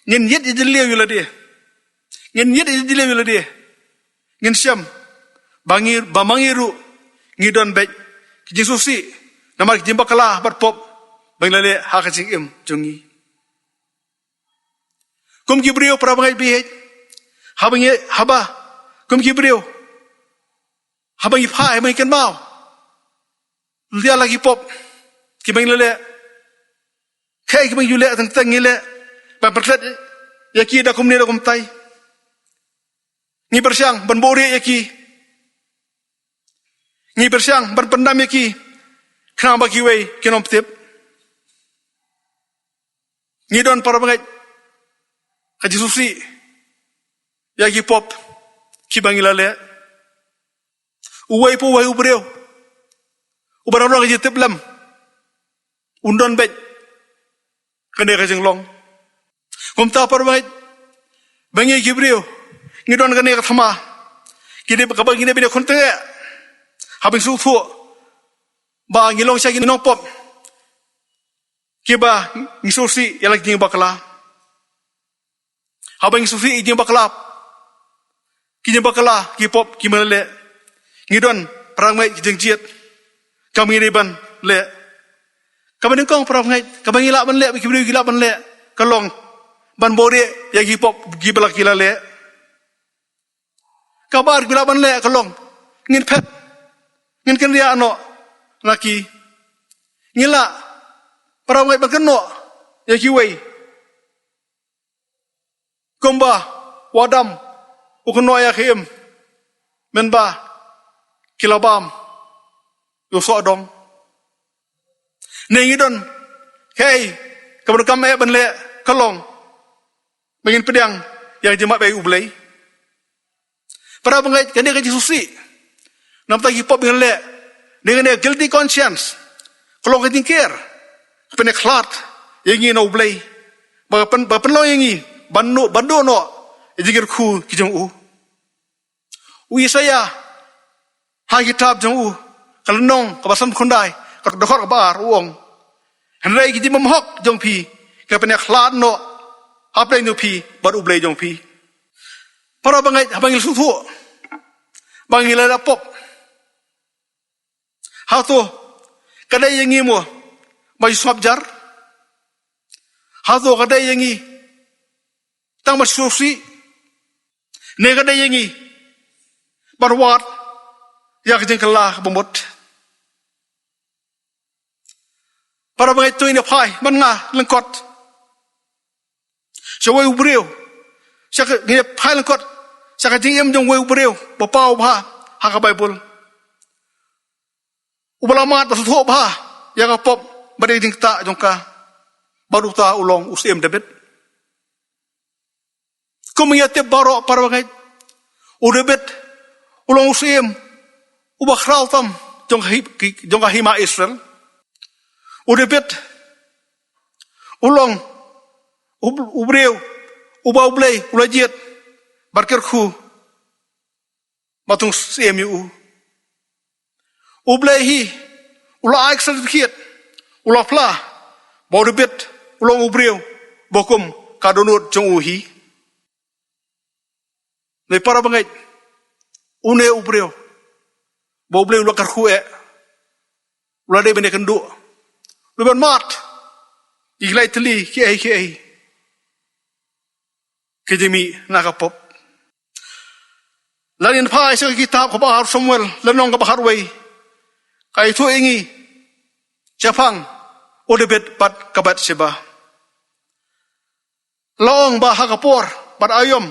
ngin ïit ïa jylliew ïa lade, ngin ïit ïa jylliew ïa lade, ngin shem ba ngi, ba ma ngi ruh ngi don beit ki jingsngewsih namar ki jingbakla bad pop ba ngi la leh ha ka jingim jong ngi. Kum ki briew, para bangeit, bad ïeit, Haba ngi, haba kum ki briew, haba ngi phai, haba ngi kynmaw ïa la ki pop kiba ngi la leh, kaei kiba ngi ju leh, teng teng ngi leh ban pynklet ïa ki da kumne da kumtai. Ngi pyrshang ban buhrieh ïa ki. Ngi pyrshang ban pyndam ïa ki, khnang ba kiwei kin ym tip. Ngi don, para bangeit, ka jingsngewsih ïa ki pop kiba ngi la leh. Uwei pa uwei u briew uba dang don ka jingtip lem un don beit kane ka jinglong. Kumta, para bangeit, ba ngi ki briew ngi don kane ka thma, kine, kaba ngi dei ban ïakhun tyngeh haba ngi sngewthuh ba ngi long sha ki nongpop kiba ngi sngewsih ïa la ki jingbakla. Haba ngi sngewsih ïa ki jingbakla, ki jingbakla ki pop kiba ngi la leh, ngi don, para bangeit, ki jingjied kaba ngi dei ban leh. Kaba nyngkong, para bangeit, kaba ngi lah ban leh, ba ki briew ki lah ban leh, ka long ban buhrieh ïa ki pop kiba la ki la leh. Kaba ar kiba ngi lah ban leh ka long ngin phet, ngin kynriah noh na ki. Ngi lah, para bangeit, ban kynnoh ïa kiwei, kumba u Adam u kynnoh ïa ka Im, mynba ki la bam ïa u soh dong. Ne ngi don kaei kaba donkam eh ban leh, ka long ba ngin pdiang ïa ka jingmap ïa U Blei. Para bangeit, kane ka jingsngewsih namar ki pop ba ngi la leh, ne kane ka guilty conscience, ka long ka jingker, ka pynïakhlad ïa ngi na U Blei, ba pyn, ba pynlong ïa ngi ban duh, ban duh noh ïa ka jingkyrkhu ka jong U. U Isaïah ha ka kitab jong u, ka lynnong kaba san khyndai, ka dkhot kaba ar, u ong: Hynrei ki jingbymhok jong phi ki la pynïakhlad noh hapdeng jong phi bad U Blei jong phi. Para bangeit, haba ngi sngewthuh ba ngi la leh pop, hato ka dei ïa ngi mo ba ngi sngap jar? Hato ka dei ïa ngi tang ban sngewsih? Ne ka dei ïa ngi ban wad ïa ka jingkylla kaba mut? Para bangeit, to ngin ïa phai bad nga lyngkot sha uwei u briew, sha ka, ngin ïa phai lyngkot sha ka jingim jong uwei u briew ba paw bha ha ka Baibl, uba la mad bad sngewthuh bha ïa ka pop bad ïa ka jingktah jong ka. Bad uta u long u Syiem David. Kum ngi ïa tip baroh, para bangeit, u David u long u syiem uba khraw tam jong ka hi, jong ka hima Israel. U David u long u, u briew uba U Blei u la jied bad kyrkhu ba un syiem ïa u. U Blei hi u la ai ka certificate, u la phla ba u David u long u briew ba kum ka dohnud jong u hi. Ngi, para bangeit, une u briew ba U Blei u la kyrkhu eh, u la dei ban ïakynduh, u la dei ban mad ïa ki lai tylli kiei kiei ki jingmih na ka pop. Lada ngin phai sha ka kitab kaba ar Samuel, lynnong kaba khatwei, ka ïathuh ïa ngi shaphang u David bad ka Bathsheba. La ong ba ha ka por bad aïom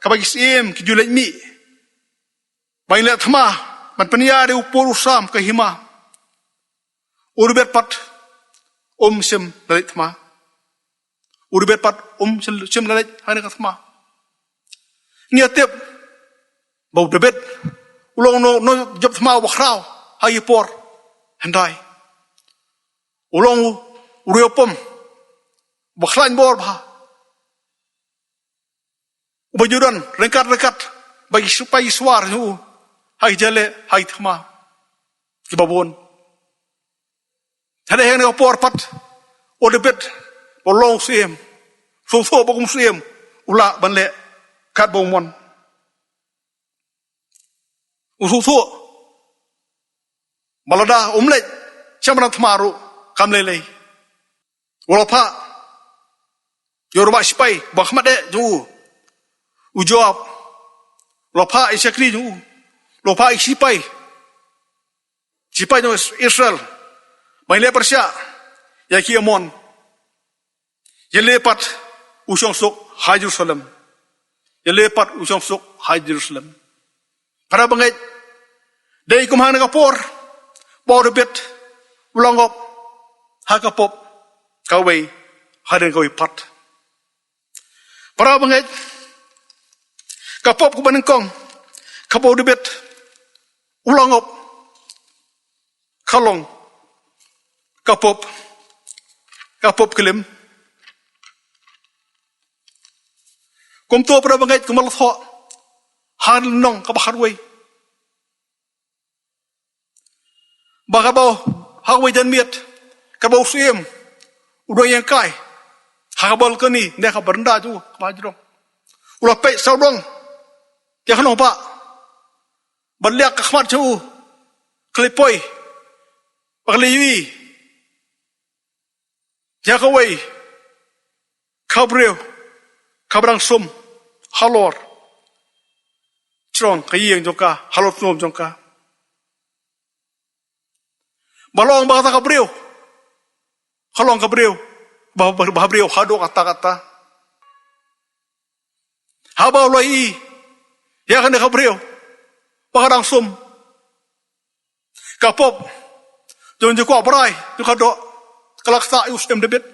kaba ki syiem ki ju leit mih ban leh thma ban pynïar ïa u pud u sam ka hima, u David pat um shym la leit thma. U David pat um shym, shym la leit ha kane ka thma. Ngi ïa tip ba u David u long u nong, nongjop thma uba khraw ha ki por hyndai. U long u, u riewpom uba khlaiñ bor bha, uba ju don ryngkat ryngkat bad ki sipai ki sawar jong u ha ki jaka leh, ha ki thma kiba bun. Hadien kane ka por pat, u David ba long u syiem, sngewthuh ba kum u syiem u lah ban leh kat ba u mon. U sngewthuh ba lada um leit sha madan thma ruh kam lei lei. U la phah ïa u rangbah sipai ba khmat eh jong u, u Joab, U la phah ïa ki shakri jong u, u la phah ïa ki sipai, sipai jong Israel, ban ïaleh pyrshah ïa ki Amon. Ïaleh pat u shongsuk ha Jerusalem. Ïaleh pat u shongsuk ha Jerusalem. Para bangeit, dei kum hangne ka por ba u David u la ngop ha ka pop kawei hadien kawei pat. Para bangeit, ka pop kaba nyngkong kaba u David u la ngop ka long ka pop, ka pop klim. Kumto para bangeit, kumba la thoh ha lynnong kaba khatwei, ba kaba ha kawei janmiet, kaba u syiem u dang ïeng kai ha ka balkoni ne ka baranda jong u kaba ha jrong, u la peit sawdong ïa ka nongbah, bad leh ka khmat jong u ka la poi, ba ka la ïohi ïa kawei ka briew kaba dang sum halor jrong ka ïing jong ka, halor tnum jong ka. Ba long ba kata ka briew ka long ka briew ba, ba, ba briew haduh katta katta. Haba u la ïohi ïa kane ka briew ba ka dang sum, ka pop jong u kwah brai jong ka doh ka la ktah ïa u Syiem David.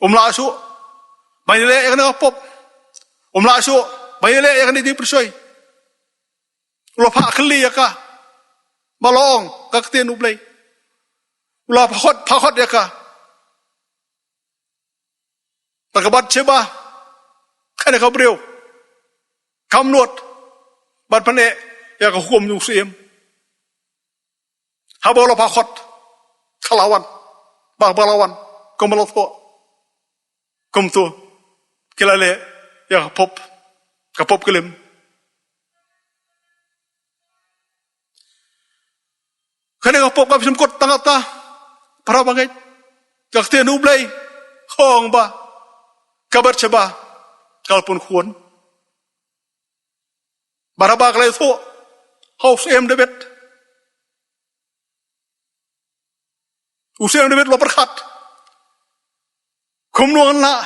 Um lah shuh ban ïaleh ïa kane ka pop. Um lah shuh ban ïaleh ïa kane ka jingpyrshoi. U la phah khlieh ïa ka, ba la ong ka ktien U Blei. U la phah khot, phah khot ïa ka. Bad ka Bathsheba, kane ka briew, kam nud ban pyneh ïa ka hukum jong u syiem. Haba u la phah khot, ka la wan, ba, ba la wan kumba la thoh. Kumto ki la leh ïa ka pop, ka pop klim. Kane ka pop kam shym kut tang katta, para bangeit. Ka ktien U Blei ka ong ba ka Bathsheba ka la pun khun. Bad haba ka la ïathuh ha u Syiem David, u Syiem David u la pyrkhat, kumno ngan lah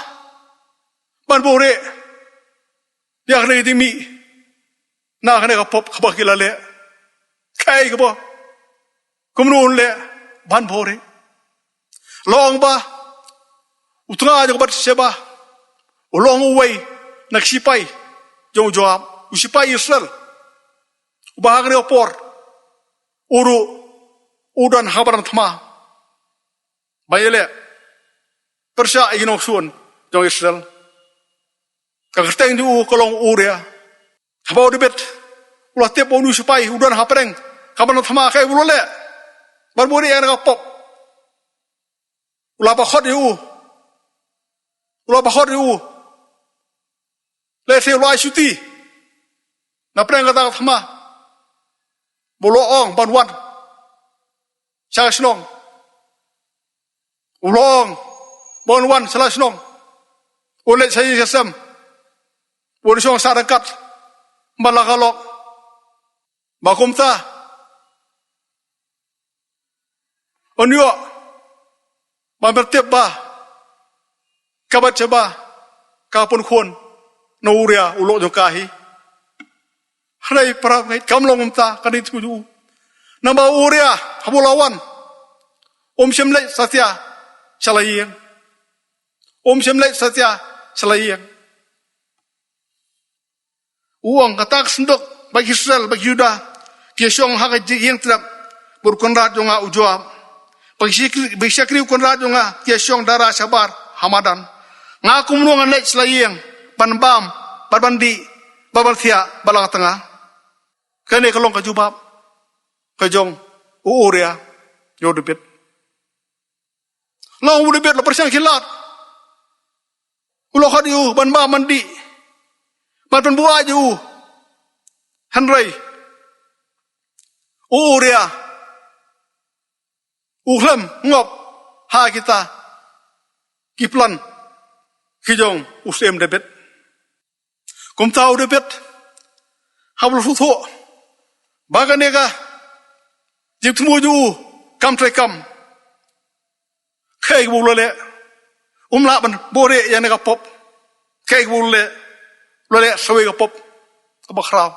ban buhrieh ïa kane ka jingmih na kane ka pop kaba ki la leh? Kaei kaba, kumno un leh ban buhrieh? La ong ba u tnga jong ka Bathsheba u long uwei na ki sipai jong u Joab, u sipai Israel, uba ha kane ka por u ruh u don ha ka balang thma ban ïaleh pyrshah ïa ki nongshun jong Israel. Ka kyrteng jong u ka long u Uria. Haba u David u la tip ba une u sipai u don hapdeng ka balang thma, kaei ba u la leh ban buhrieh ïa kane ka pop? U la phah khot ïa u. U la phah khot ïa u. Lehse u la ai shuti na pdeng kata ka thma ba u la ong ban wan sha ka shnong. U la ong ban wan sha la shnong. U leit sha ïing sha sem, u shong sah ryngkat bad la ka lok. Ba kumta un ïoh ban pyrtip ba ka Bathsheba ka pun khun na u Uria u lok jong ka hi. Hynrei para bangeit, kam long kumta ka jingthmu jong u. Namar u Uria haba u la wan, um shym leit satia sha la ïing. Um shym leit satia sha la ïing. U ong, kata ka synduk ba ki Israel bad ki Juda ki ïa shong ha ka ïing trep bad u kynrad jong nga u Joab, bad ki shakri, bad ki shakri u kynrad jong nga ki ïa shong dara shabar ha madan. Nga kumno ngan leit sha la ïing ban bam bad ban dih bad ban thiah bad la ka tnga? Kane ka long ka jubab ka jong u Uria ïa u David. Long u David la pyrshang khyllat. U la khot ïa u ban bam ban dih, ban pynbuaid ïa u. Hynrei u Uria u khlem ngop ha kita ki plan ki jong u Syiem David. Kumta u David, haba la sngewthuh ba kane ka jingthmu jong u kam treikam, kaei kaba u la leh? Um lah ban buhrieh ïa kane ka pop. Kaei kaba u la leh? U la leh sa kawei ka pop kaba khraw.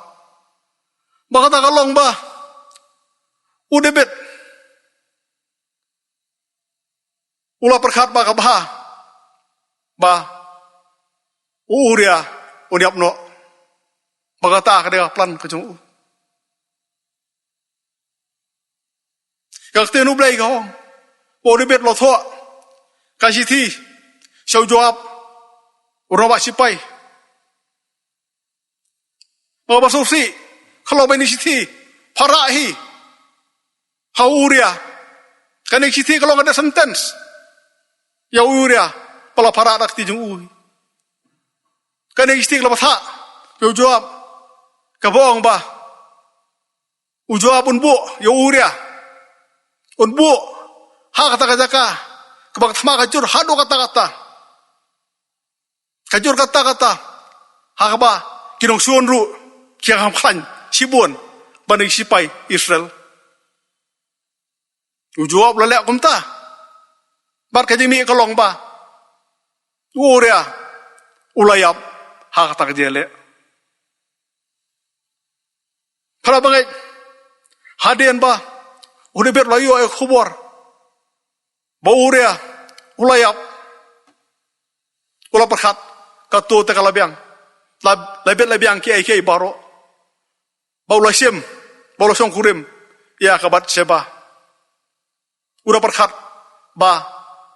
Ba kata ka long ba u David u la pyrkhat ba ka bha ba u Uria un ïap noh. Ba kata ka dei ka plan ka jong u. Ka ktien U Blei ka ong ba u David u la thoh ka shithi sha u Joab, u rangbah sipai, ba kaba sngewsih ka long ba kane ka shithi pharah hi ha u Uria. Kane ka shithi ka long ka death sentence ïa u Uria ba la pharah da ka kti jong u. Kane ka shithi ka la bthah ïa u Joab, kaba ong ba u Joab un buh ïa u Uria, un buh ha kata ka jaka kaba ka thma ka jur haduh katta katta. Ka jur katta katta, ha kaba ki nongshun ruh ki ïa kham khlaiñ shibun ban ïa ki sipai Israel. U Joab u la leh kumta. Bad ka jingmih ka long ba u Uria u la ïap ha kata ka jingïaleh. Para bangeit, hadien ba u David u la ïoh ïa ka khubor ba u Uria u la ïap, u la pyrkhat, kato te ka la biang, la, la bit la biang kiei kiei baroh, ba u la shim, ba u la shongkurim ïa ka Bathsheba. U la pyrkhat ba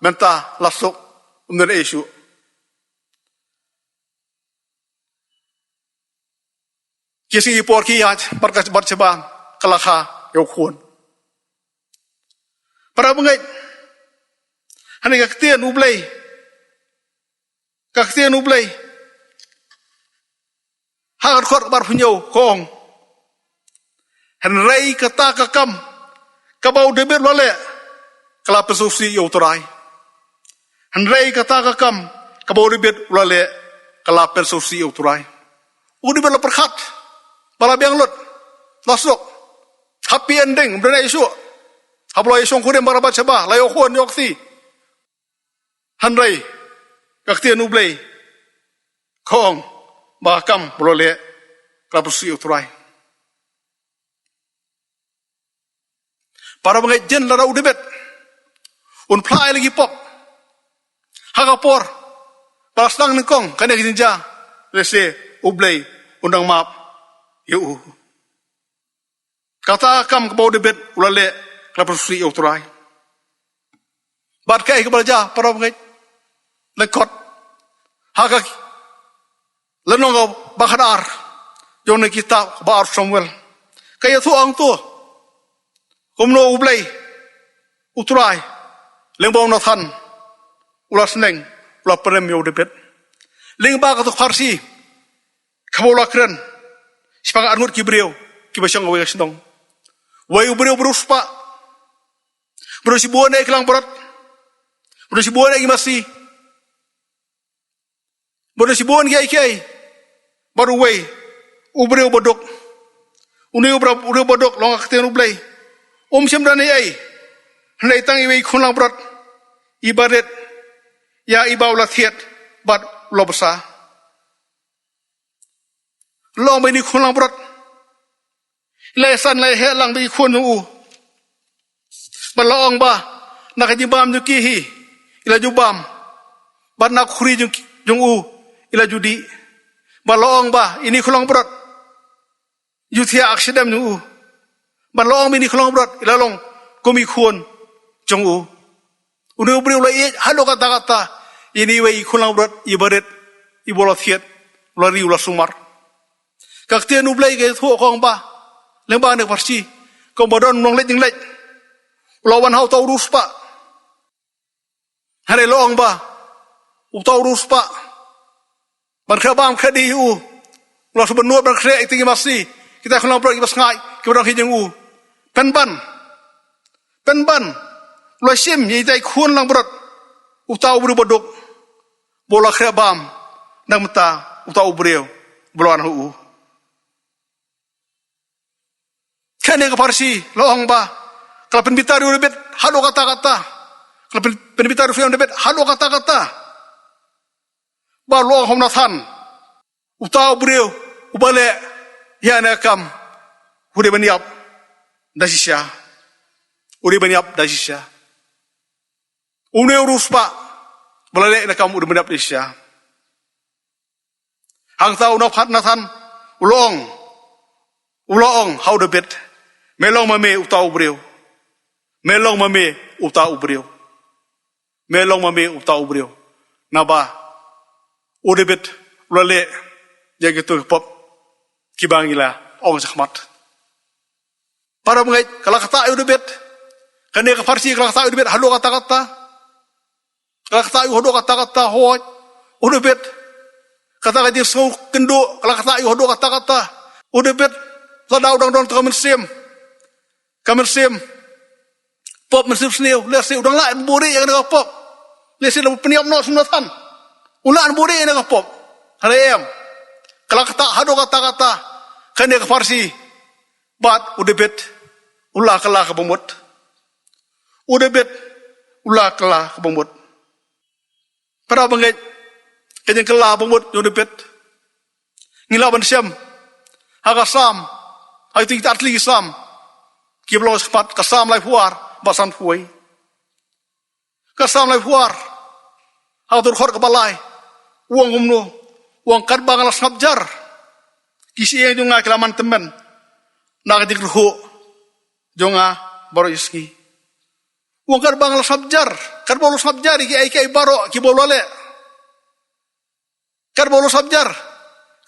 mynta la suk, um don ei shuh. Ki sngi ki por ki ïaid, bad ka Bathsheba ka la kha ïa u khun. Para bangeit, hangne ka ktien U Blei, ka ktien U Blei ha ka dkhot kaba arphew hynñiew ka ong: Hynrei kata ka kam kaba u David u la leh ka la pynsngewsih ïa U Trai. Hynrei kata ka kam kaba u David u la leh ka la pynsngewsih ïa U Trai. U David u la pyrkhat ba la biang lut, la suk, happy ending, ym don ei shuh. Haba u la ïa shongkurim bad ka Bathsheba, la ïoh khun ïoh kti. Hynrei ka ktien U Blei ka ong ba ka kam ba u la leh ka la pynsngewsih ïa U Trai. Para bangeit, jan lada u David un phla ïa la ki pop ha ka por ba la sdang nyngkong kane ka jingjia, lehse U Blei un dang map ïa u. Kata ka kam kaba u David u la leh ka la pynsngewsih ïa U Trai. Bad kaei kaba la jia, para bangeit? Lyngkot ha ka lynnong kaba khatar jong kane ka kitab ba ar Samuel, ka ïathuh hangto kumno U Blei U Trai lyngba u Nathan u la sneng, u la pynrem ïa u David. Lyngba kato ka pharshi kaba u la kren shaphang arngut ki briew kiba shong ha kawei ka shnong. Wei u briew ba riewspah, ba don shibun eh ki langbrot, ba don shibun eh ki masi, ba don shibun kiei kiei. Bad uwei u briew baduk. Une u briew baduk, long ka ktien U Blei, um shym don ei ei, hynrei tang iwei i khun langbrot iba rit ïa iba u la thied bad u la bsa. La ong ba ine i khun langbrot i la ïasan, la ïaheh lang bad ki khun jong u. Bad la ong ba na ka jingbam jong ki hi i la ju bam, bad na ka khuri jong ki, jong u i la ju dih. Bad la ong ba ine i khun langbrot i ju thiah ha ka shadem jong u. Bad la ong ba ine i khun langbrot i la long kum i khun jong u. Une u briew u la ïeit haduh katta katta ïa ine iwei i khun langbrot iba rit, iba u la thied, u la ri, u la sumar. Ka ktien U Blei ka ïathuh ka ong ba, lyngba kane ka pharshi, ka ong ba don u nongleit jingleit u la wan ha uta u riewspah. Hynrei la ong ba uta u riewspah, ban khreh bam khreh dih ïa u, u la shu bynnud ban khreh ïa kita ki masi, kita ki khun langbrot kiba sngaid kiba don hi jong u. Pynban, pynban u la shim ïa ita i khun langbrot uta u briew baduk, ba u la khreh bam na ka bynta uta u briew ba la wan ha u. Kane ka pharshi la ong ba ka la pynbitar ïa u Dabid haduh katta katta. Ka la pyn-, pynbitar ïa u Dabid haduh katta katta. Ba la ong ha u Nathan, uta u briew uba leh ïa kane ka kam u dei ban ïap da shisha. U dei ban ïap da shisha. Une u riewspah ba la leh ïa kane ka kam u dei ban ïap da shisha. Hangta u Nathan, Nathan u la ong, u la ong ha u Dabid, me long ma me uta u briew. Me long ma me uta u briew. Me long ma me uta u briew. Naba u Dabid u la leh ïa kito ki pop kiba ngi la ong shakhmat. Para bangeit, ka la ktah ïa u Dabid. Kane ka pharshi ka la ktah ïa u Dabid haduh katta katta. Ka la ktah ïa u haduh katta katta, hooid. U Dabid, kata ka jingsngewkynduh ka la ktah ïa u haduh katta katta. U Dabid, lada u dang don tang ka mynsiem, ka mynsiem pop, mynsiem sniew, lehse u dang lah ban buhrieh ïa kane ka pop. Lehse la pynïap noh sha u Nathan, u lah ban buhrieh ïa kane ka pop. Hynrei em, ka la ktah haduh katta katta kane ka pharshi. Bad u Dabid u la kylla kaba mut. U Dabid u la kylla kaba mut. Para bangeit, ka jingkylla ba mut ïa u Dabid, ngi lah ban shem ha ka Salm, ha kito ki artylli ki Salm kiba long shakhmat, ka Salm laiphew ar bad sanphew wei. Ka Salm laiphew ar, ha ka dkhot kaba lai, u ong kumno? U ong, katba nga la sngap jar, ki shyieng jong nga ki la man tymmen na ka jingkyrhuh jong nga baroh shi sngi. U ong, katba nga la sngap jar, katba u la sngap jar ïa kiei kiei baroh kiba u la leh. Katba u la sngap jar,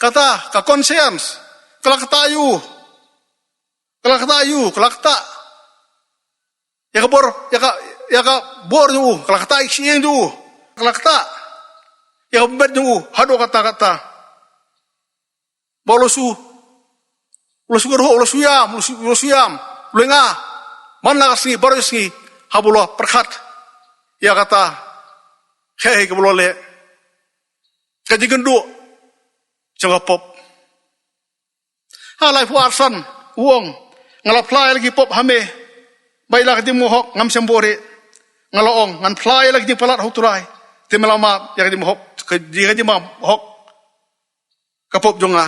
kata ka conscience ka la ktah ïa u. Ka la ktah ïa u, ka la ktah ïa ka bor, ïa ka, ïa ka bor jong u, ka la ktah ïa ka shyieng jong u, ka la ktah ïa ka bynta jong u haduh katta katta. Ba u la shu, u la shu kyrhuh, u la shu ïam, u la shu, u la shu ïam, u la ïa nga man la ka sngi baroh shi sngi, haba u la pyrkhat ïa kata, hei, hei, kaba u la leh, ka jingkynduh jong ka pop. Ha laiphew ar san u ong, nga la phla ïa la ki pop ha me, bad ïa la ka jingmahok ngam shym buhrieh. Nga la ong, ngan phla ïa la ka jingpalat ha U Trai, te me la map ïa ka jingmahok, ka, ïa ka jingmahok ka pop jong nga.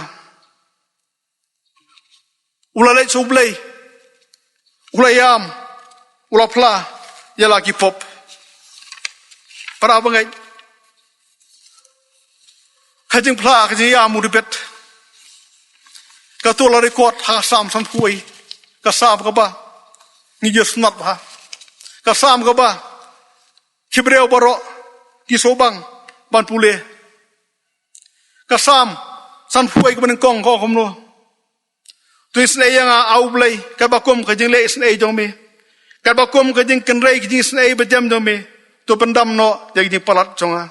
U la leit sha U Blei, u la ïam, u la phla ïa la ki pop. Para bangeit, ka jingphla, ka jingïam u Dabid, kato la record ha ka Salm sanphew wei, ka Salm kaba ngi ju sngap bha, ka Salm kaba ki briew baroh ki sngewbang ban pule. Ka Salm sanphew wei kaba nyngkong ka ong kumno? To isynei ïa nga, A U Blei, katba kum ka jingleh isynei jong me, katba kum ka jingkynrei ka jingisynei bajem jong me, to pyndam noh ïa ka jingpalat jong nga.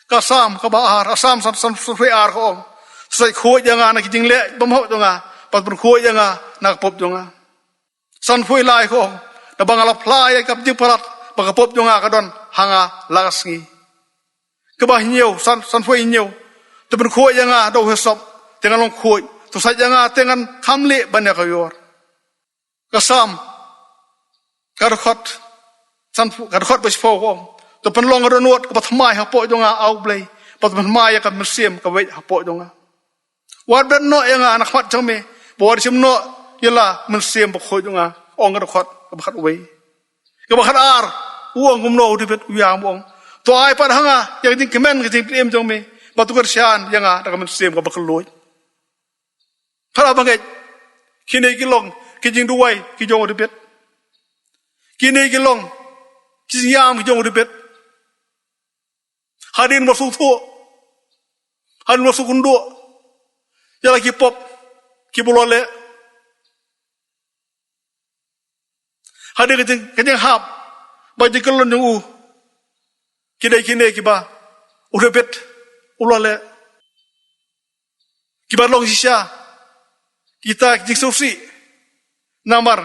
Ka Salm kaba ar, ka Salm san, san, sanphew ar ka ong, to sait khuid ïa nga na ka jingleh bymhok jong nga, bad pynkhuid ïa nga na ka pop jong nga. Sanphew lai ka ong, naba nga la phla ïa ka jingpalat ba ka pop jong nga ka don ha nga la ka sngi. Kaba hynñiew, san, sanphew hynñiew, to pynkhuid ïa nga da u hisop, te ngan long khuid, to sait ïa nga te ngan kham lieh ban ïa ka ïor. Ka Salm, ka dkhot, sanphew, ka dkhot ba shiphew ka ong, to pynlong ka dohnud kaba thymmai hapoh jong nga, A U Blei, bad to pynhynmai ïa ka mynsiem kaba beit hapoh jong nga. Wat bret noh ïa nga na khmat jong me, bad wat shim noh ïa la mynsiem bakhuid jong nga, ong ka dkhot kaba khatwei. Kaba khatar, u ong kumno u Dabid, u ïam, u ong, to ai pat ha nga ïa ka jingkmen ka jingpynim jong me, bad to kyrshan ïa nga da ka mynsiem kaba kylluid. Para bangeit, kine ki long ki jingduwai ki jong u Dabid. Kine ki long ki jingïam ki jong u Dabid. Hadien ba u sngewthuh, hadien ba u sngewkynduh ïa la ki pop kiba u la leh, hadien ka jing, ka jinghap bad jingkyllon jong u, ki dei kine kiba u Dabid u la leh. Kiba long shisha kita ki jingsngewsih namar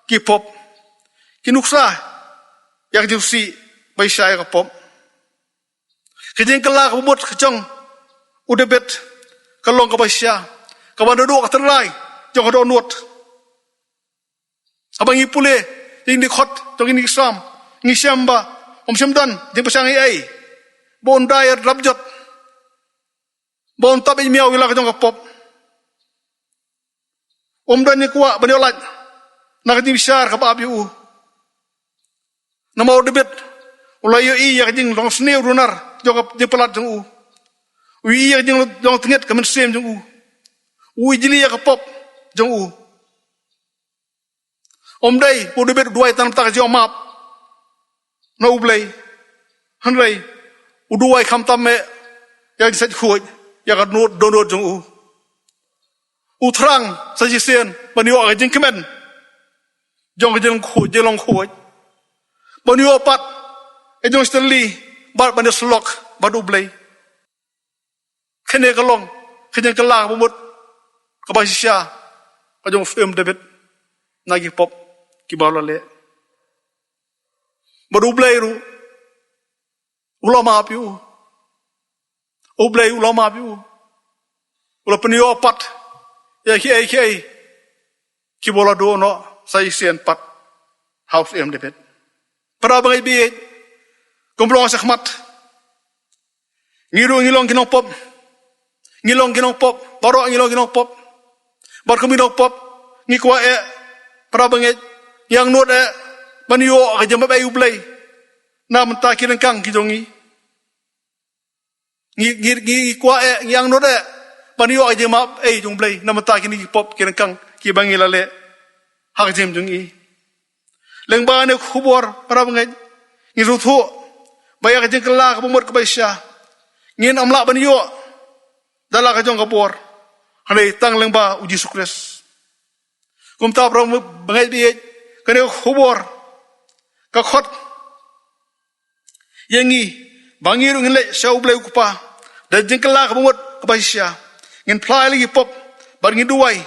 ki pop. Ki nuksa ïa ka jingsngewsih ba shisha ïa ka pop. Ka jingkylla kaba mut ka jong u Dabid ka long kaba shisha, kaba naduh ka tynrai jong ka dohnud. Haba ngi pule ïa ki dkhot jong kine ki Salm, ngi shem ba ym shym don jingpyrshang ei ei, ba un da ïa la ka rapjot, ba un tap ïa ki miaw ïa la ka jong ka pop. Ym don ïa u kwah ban ïoh lait na ka jingbishar kaba ap ïa u. Namar u Dabid u la ïohi ïa ka jinglong sniew runar jong ka jingpalat jong u. U ïohi ïa ka jinglong tyngeh ka mynsiem jong u. U ijli ïa ka pop jong u. Ym dei ba u Dabid u duwai tang na ka bynta ka jingmap na U Blei, hynrei u duwai khamtam eh ïa ka jingsait khuid ïa ka dohnud, dohnud jong u. U thrang sa shisien ban ïoh ka jingkmen jong ka jinglong khuid, jinglong khuid, ban ïoh pat ka jingshitylli bad ban ïasyllok bad U Blei. Kane ka long ka jingkylla kaba mut kaba shisha ka jong u Syiem Dabid na ki pop kiba u la leh. Bad U Blei ruh u la map ïa u. U Blei u la map ïa u. U la pynïoh pat ïa kiei kiei kiba u la duh noh sa shisien pat ha u Syiem Dabid. Para bangeit ba ïeit, kum ba long shakhmat, ngi ruh ngi long ki nongpop. Ngi long ki nongpop, baroh ngi long ki nongpop. Bad kum ki nongpop ngi kwah eh, para bangeit, ngi angnud eh ban ïoh ka jingmap ei U Blei na ka bynta ki ryngkang ki jong ngi. Ngi, ngi, ngi kwah eh, ngi angnud eh ban ïoh ka jingmap ei jong U Blei na ka bynta kine ki pop ki ryngkang kiba ngi la leh ha ka jingim jong ngi. Lyngba kane ka khubor, para bangeit, ngi sngewthuh ba ïa ka jingkylla kaba mut kaba shisha ngin ym lah ban ïoh da la ka jong ka bor, hynrei tang lyngba U Jisu Khrist. Kumta, para bangeit ba ïeit, kane ka khubor ka khot ïa ngi ba ngi ruh ngin leit sha U Blei U Kpa da ka jingkylla kaba mut kaba shisha. Ngin phla ïa la ki pop bad ngin duwai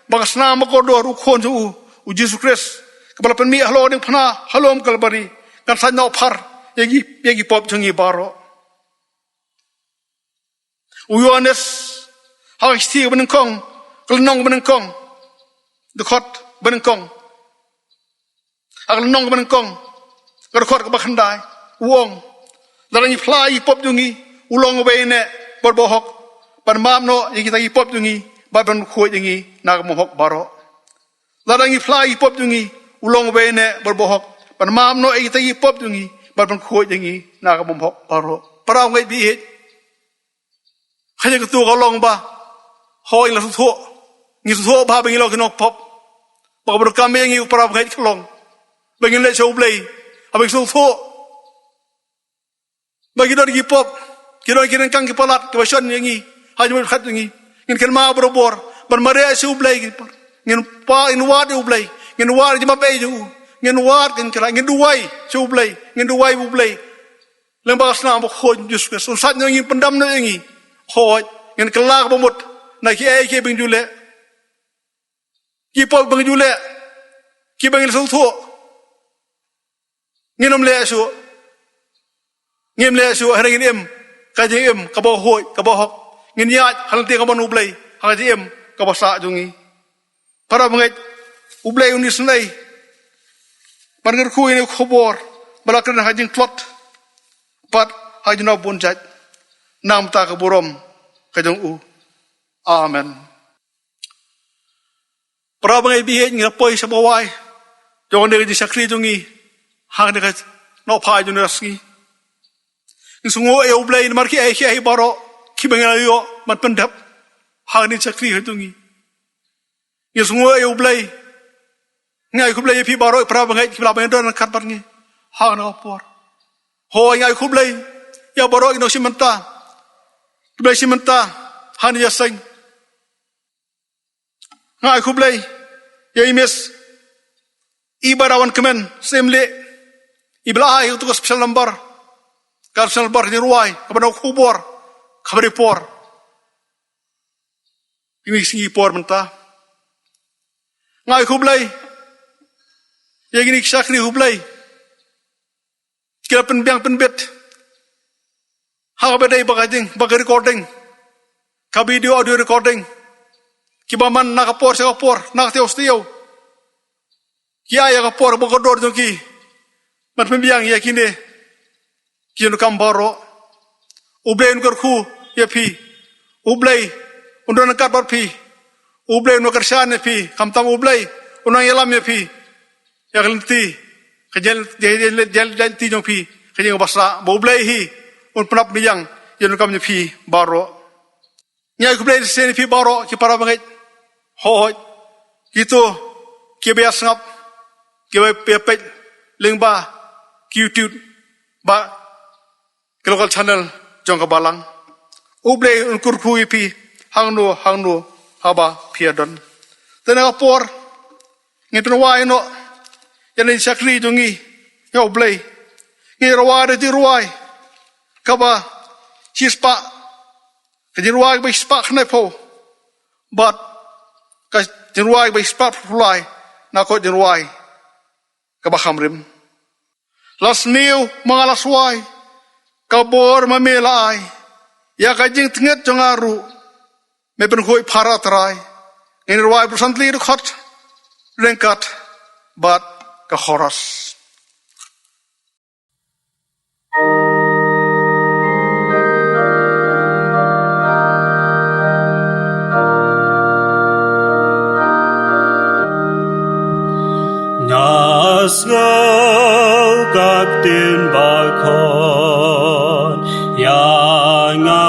ba ka snam ba kordor U Khun jong u, U Jisu Khrist, kaba la pynmih halor ka diengphna ha lum Kalbari, kan sait noh phar ïa ki, ïa ki pop jong ngi baroh. U Ïoannis ha ka shithi kaba nyngkong, ka lynnong kaba nyngkong, dkhot ba nyngkong, ha ka lynnong kaba nyngkong, ka dkhot kaba khyndai, u ong: Lada ngi phla ïa ki pop jong ngi, u long uba ïaineh bad uba hok ban map noh ïa kita ki pop jong ngi bad ban khuid ïa ngi na ka bymhok baroh. Lada ngi phla ïa ki pop jong ngi, u long uba ïaineh bad uba hok ban map noh ïa kita ki pop jong ngi bad ban khuid ïa ngi na ka bymhok baroh. Para bangeit ba ïeit, ka jingkyntu ka long ba, hooid, ngi la sngewthuh, ngi sngewthuh ba haba ngi long ki nongpop, ba kaba donkam ïa ngi, para bangeit, ka long ba ngin leit sha U Blei. Haba ngi sngewthuh ba ki don ki pop, ki don ki ryngkang ki palat kiba shon ïa ngi ha jingmut jingpyrkhat jong ngi, ngin kynmaw barabor ban mareh sha U Blei. Ngin pa, ngin wad ïa U Blei, ngin wad ïa ka jingmap ei jong u, ngin wad, ngin kyrpad, ngin duwai sha U Blei, ngin duwai ba U Blei lyngba ka snam bakhuid U Jisu Khrist un sait noh ïa ngi, pyndam noh ïa ngi. Hooid, ngin kylla kaba mut na kiei kiei ba ngi ju leh. Ki pop ba ngi ju leh, kiba ngi la sngewthuh, ngin ym leh shuh. Ngin ym leh shuh, hynrei ngin im ka jingim kaba huid, kaba hok. Ngin ïaid ha lynti kaba mon U Blei ha ka jingim kaba sah jong ngi. Para bangeit, U Blei un isynei ban kyrkhu ïa kane ka khubor ba la kren ha ka jingtlot bad ha ka jingnang bun jait, na ka bynta ka burom ka jong u. Amen. Para bangeit ba ïeit, ngi la poi sha ba wai jong kane ka jingshakri jong ngi ha kane ka nohphai jong kane ka sngi. Ngi sngewnguh ïa U Blei namar kiei kiei baroh kiba ngi la ïoh ban pyndep ha kane ka jingshakri ka jong ngi. Ngi sngewnguh ïa U Blei. Ngi ai khublei ïa phi baroh, para bangeit kiba la wan don ryngkat bad ngi ha kane ka por. Hooid, ngi ai khublei ïa baroh ki nongshim bynta, kiba la shim bynta ha kane ka jingïaseng. Nga ai khublei ïa i Miss Ibarawan Kmen Syiemlieh, iba la ai ïa uto u special number, ka special number ka jingrwai kaba na ka khubor kaba ri por. Ïa kine ki sngi por mynta, nga ai khublei ïa kine ki shakri U Blei ki la pynbiang pynbit ha kaba dei bad ka jing, bad ka recording ka video audio recording, kiba man na ka por sha ka por, na ka taïew sha taïew, ki ai ïa ka por ba kordor jong ki ban pynbiang ïa kine ki ïa u kam baroh. U Blei un kyrkhu ïa phi. U Blei un don ryngkat bad phi. U Blei un kyrshan ïa phi. Khamtam U Blei un nang ïalam ïa phi. Ïa ka lynti, ka jingïaid, jingïaid, jingïaid lynti jong phi, ka jingïaid ba sah, ba U Blei hi un pynap pynbiang ïa u kam jong phi baroh. Ngi ai khublei shisien ïa phi baroh ki para bangeit. Hooid, kito kiba ïa sngap, kiba ïa peit lyngba ki YouTube bad ki local channel jong ka balang. U Blei un kyrkhu ïa phi hangno hangno haba phi ïa don. Te na ka por ngin pynwai noh ïa ka jingshakri jong ngi ïa U Blei. Ngin rwai da ka jingrwai kaba shispah, ka jingrwai kaba shispah khyndaiphew bad ka jingrwai kaba shispah phew lai, na ka jingrwai kaba kham rim. La sniew ma nga la swai, ka bor ma me la ai, ïa ka jingtngit jong nga ruh me pynkhuid phar, A Trai. Ngin rwai Baroh San Tylli dkhot ryngkat bad ka chorus. Nga sngew ka ktien ba khot ïa nga,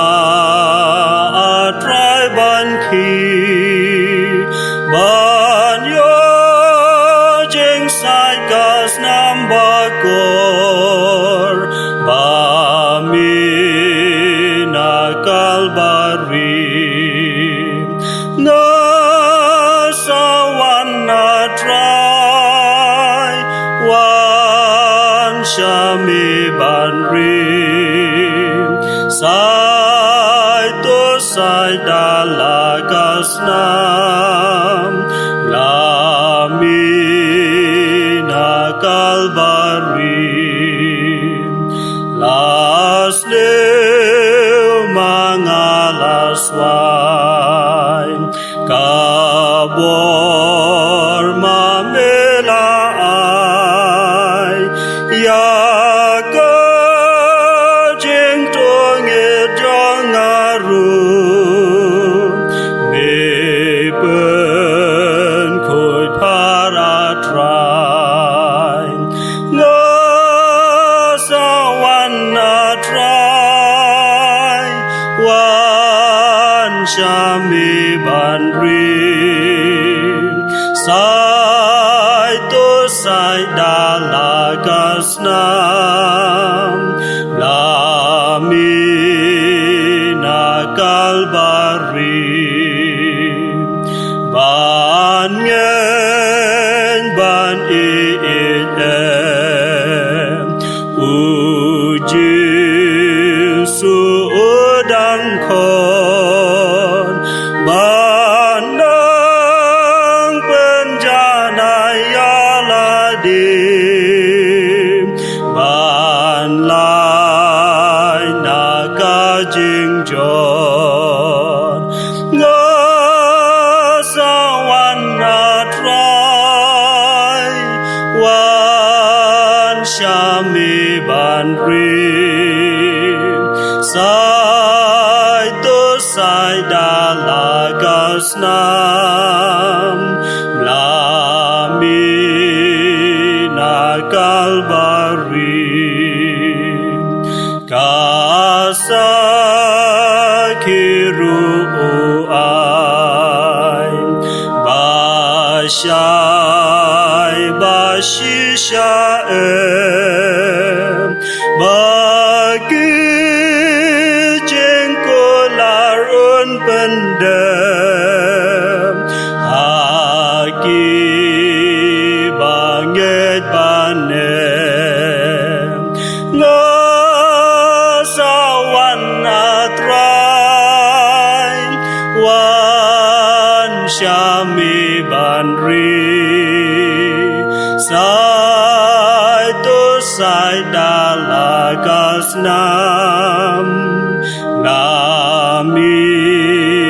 A Trai, ban khie, ban ïoh jingshait ka snam bakor ba mih na Kalbari. Nga sa wan, A Trai, wan sha me ban rim. Saito saida la ka snam, la mih na Kalbari. La sniew ma nga la swai, ka bor ma me la ai, ïa ka jingtngit jong nga ruh me pynkhuid phar, A Trai. Nga sa wan, A Trai, wan sha me ban rim. Saito saida la ka snam, la mih na Kalbari. Ban ngeit ban ïeit em, U Jisu u dang khot ban nang pynjanai ïa lade, ban lait na ka jingjot. Nga sa wan, A Trai, wan sha me ban rim. Saito saida la ka snam, la mih na Kalbari. Ka sakhi ruh u ai, ba shai ba shisha em, ba ki jingkular un pyndem ha ki ba ngeit ban em. Nga sa wan, A Trai, wan sha me ban rim. Saito saida la ka snam, la mih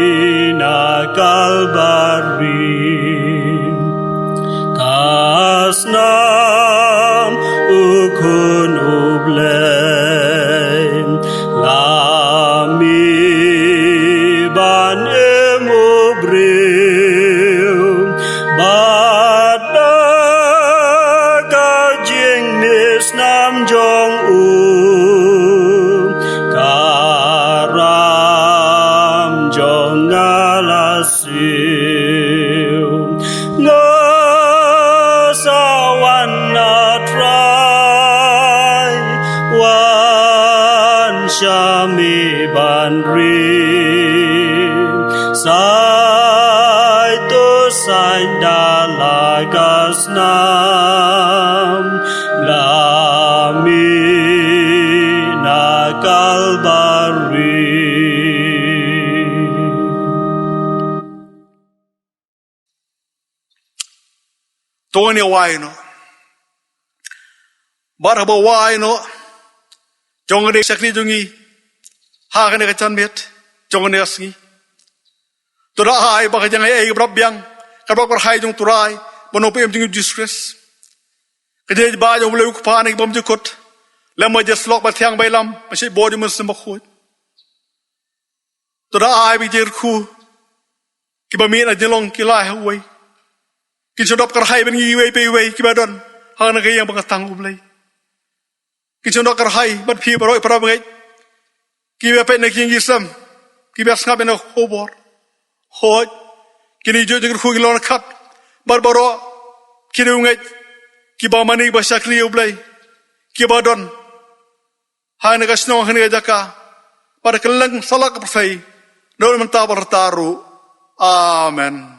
Shami ban ri, sai to sai da la ka snam, la mi na Kalbari. To ngin ïa wai noh. Bad haba wai noh, jong ka shakri jong ngi ha kane ka janmiet jong kane ka sngi. To da ai ba ka jingaiei kaba biang, kaba kyrhai jong U Trai bad U Nongpynim jong ngi Jisu Khrist, ka jingïaid bha jong U Blei U Kpa na ki bymjukut, lem bad ka jingïasyllok bathiang baïalam, bad ka shait bor jong U Mynsiem Bakhuid. To da ai ba ki jingkyrkhu kiba mih na jinglong ki lai ha uwei, kin sa dap kyrhai bad ngi iwei pa iwei kiba don ha kane ka ïing ba nga tang, U Blei. Kin sa dap kyrhai bad phi baroh para bangeit kiba peit na ki ïing ki sem, kiba sngap ïa kane ka khubor. Hooid, kine ki jingkyrkhu ki long ryngkat bad baroh ki riewngeit kiba mane ba shakri, U Blei, kiba don ha kane ka shnong, ha kane ka jaka, bad ha kylleng satlak ka pyrthei, naduh mynta bad rta ruh. Amen.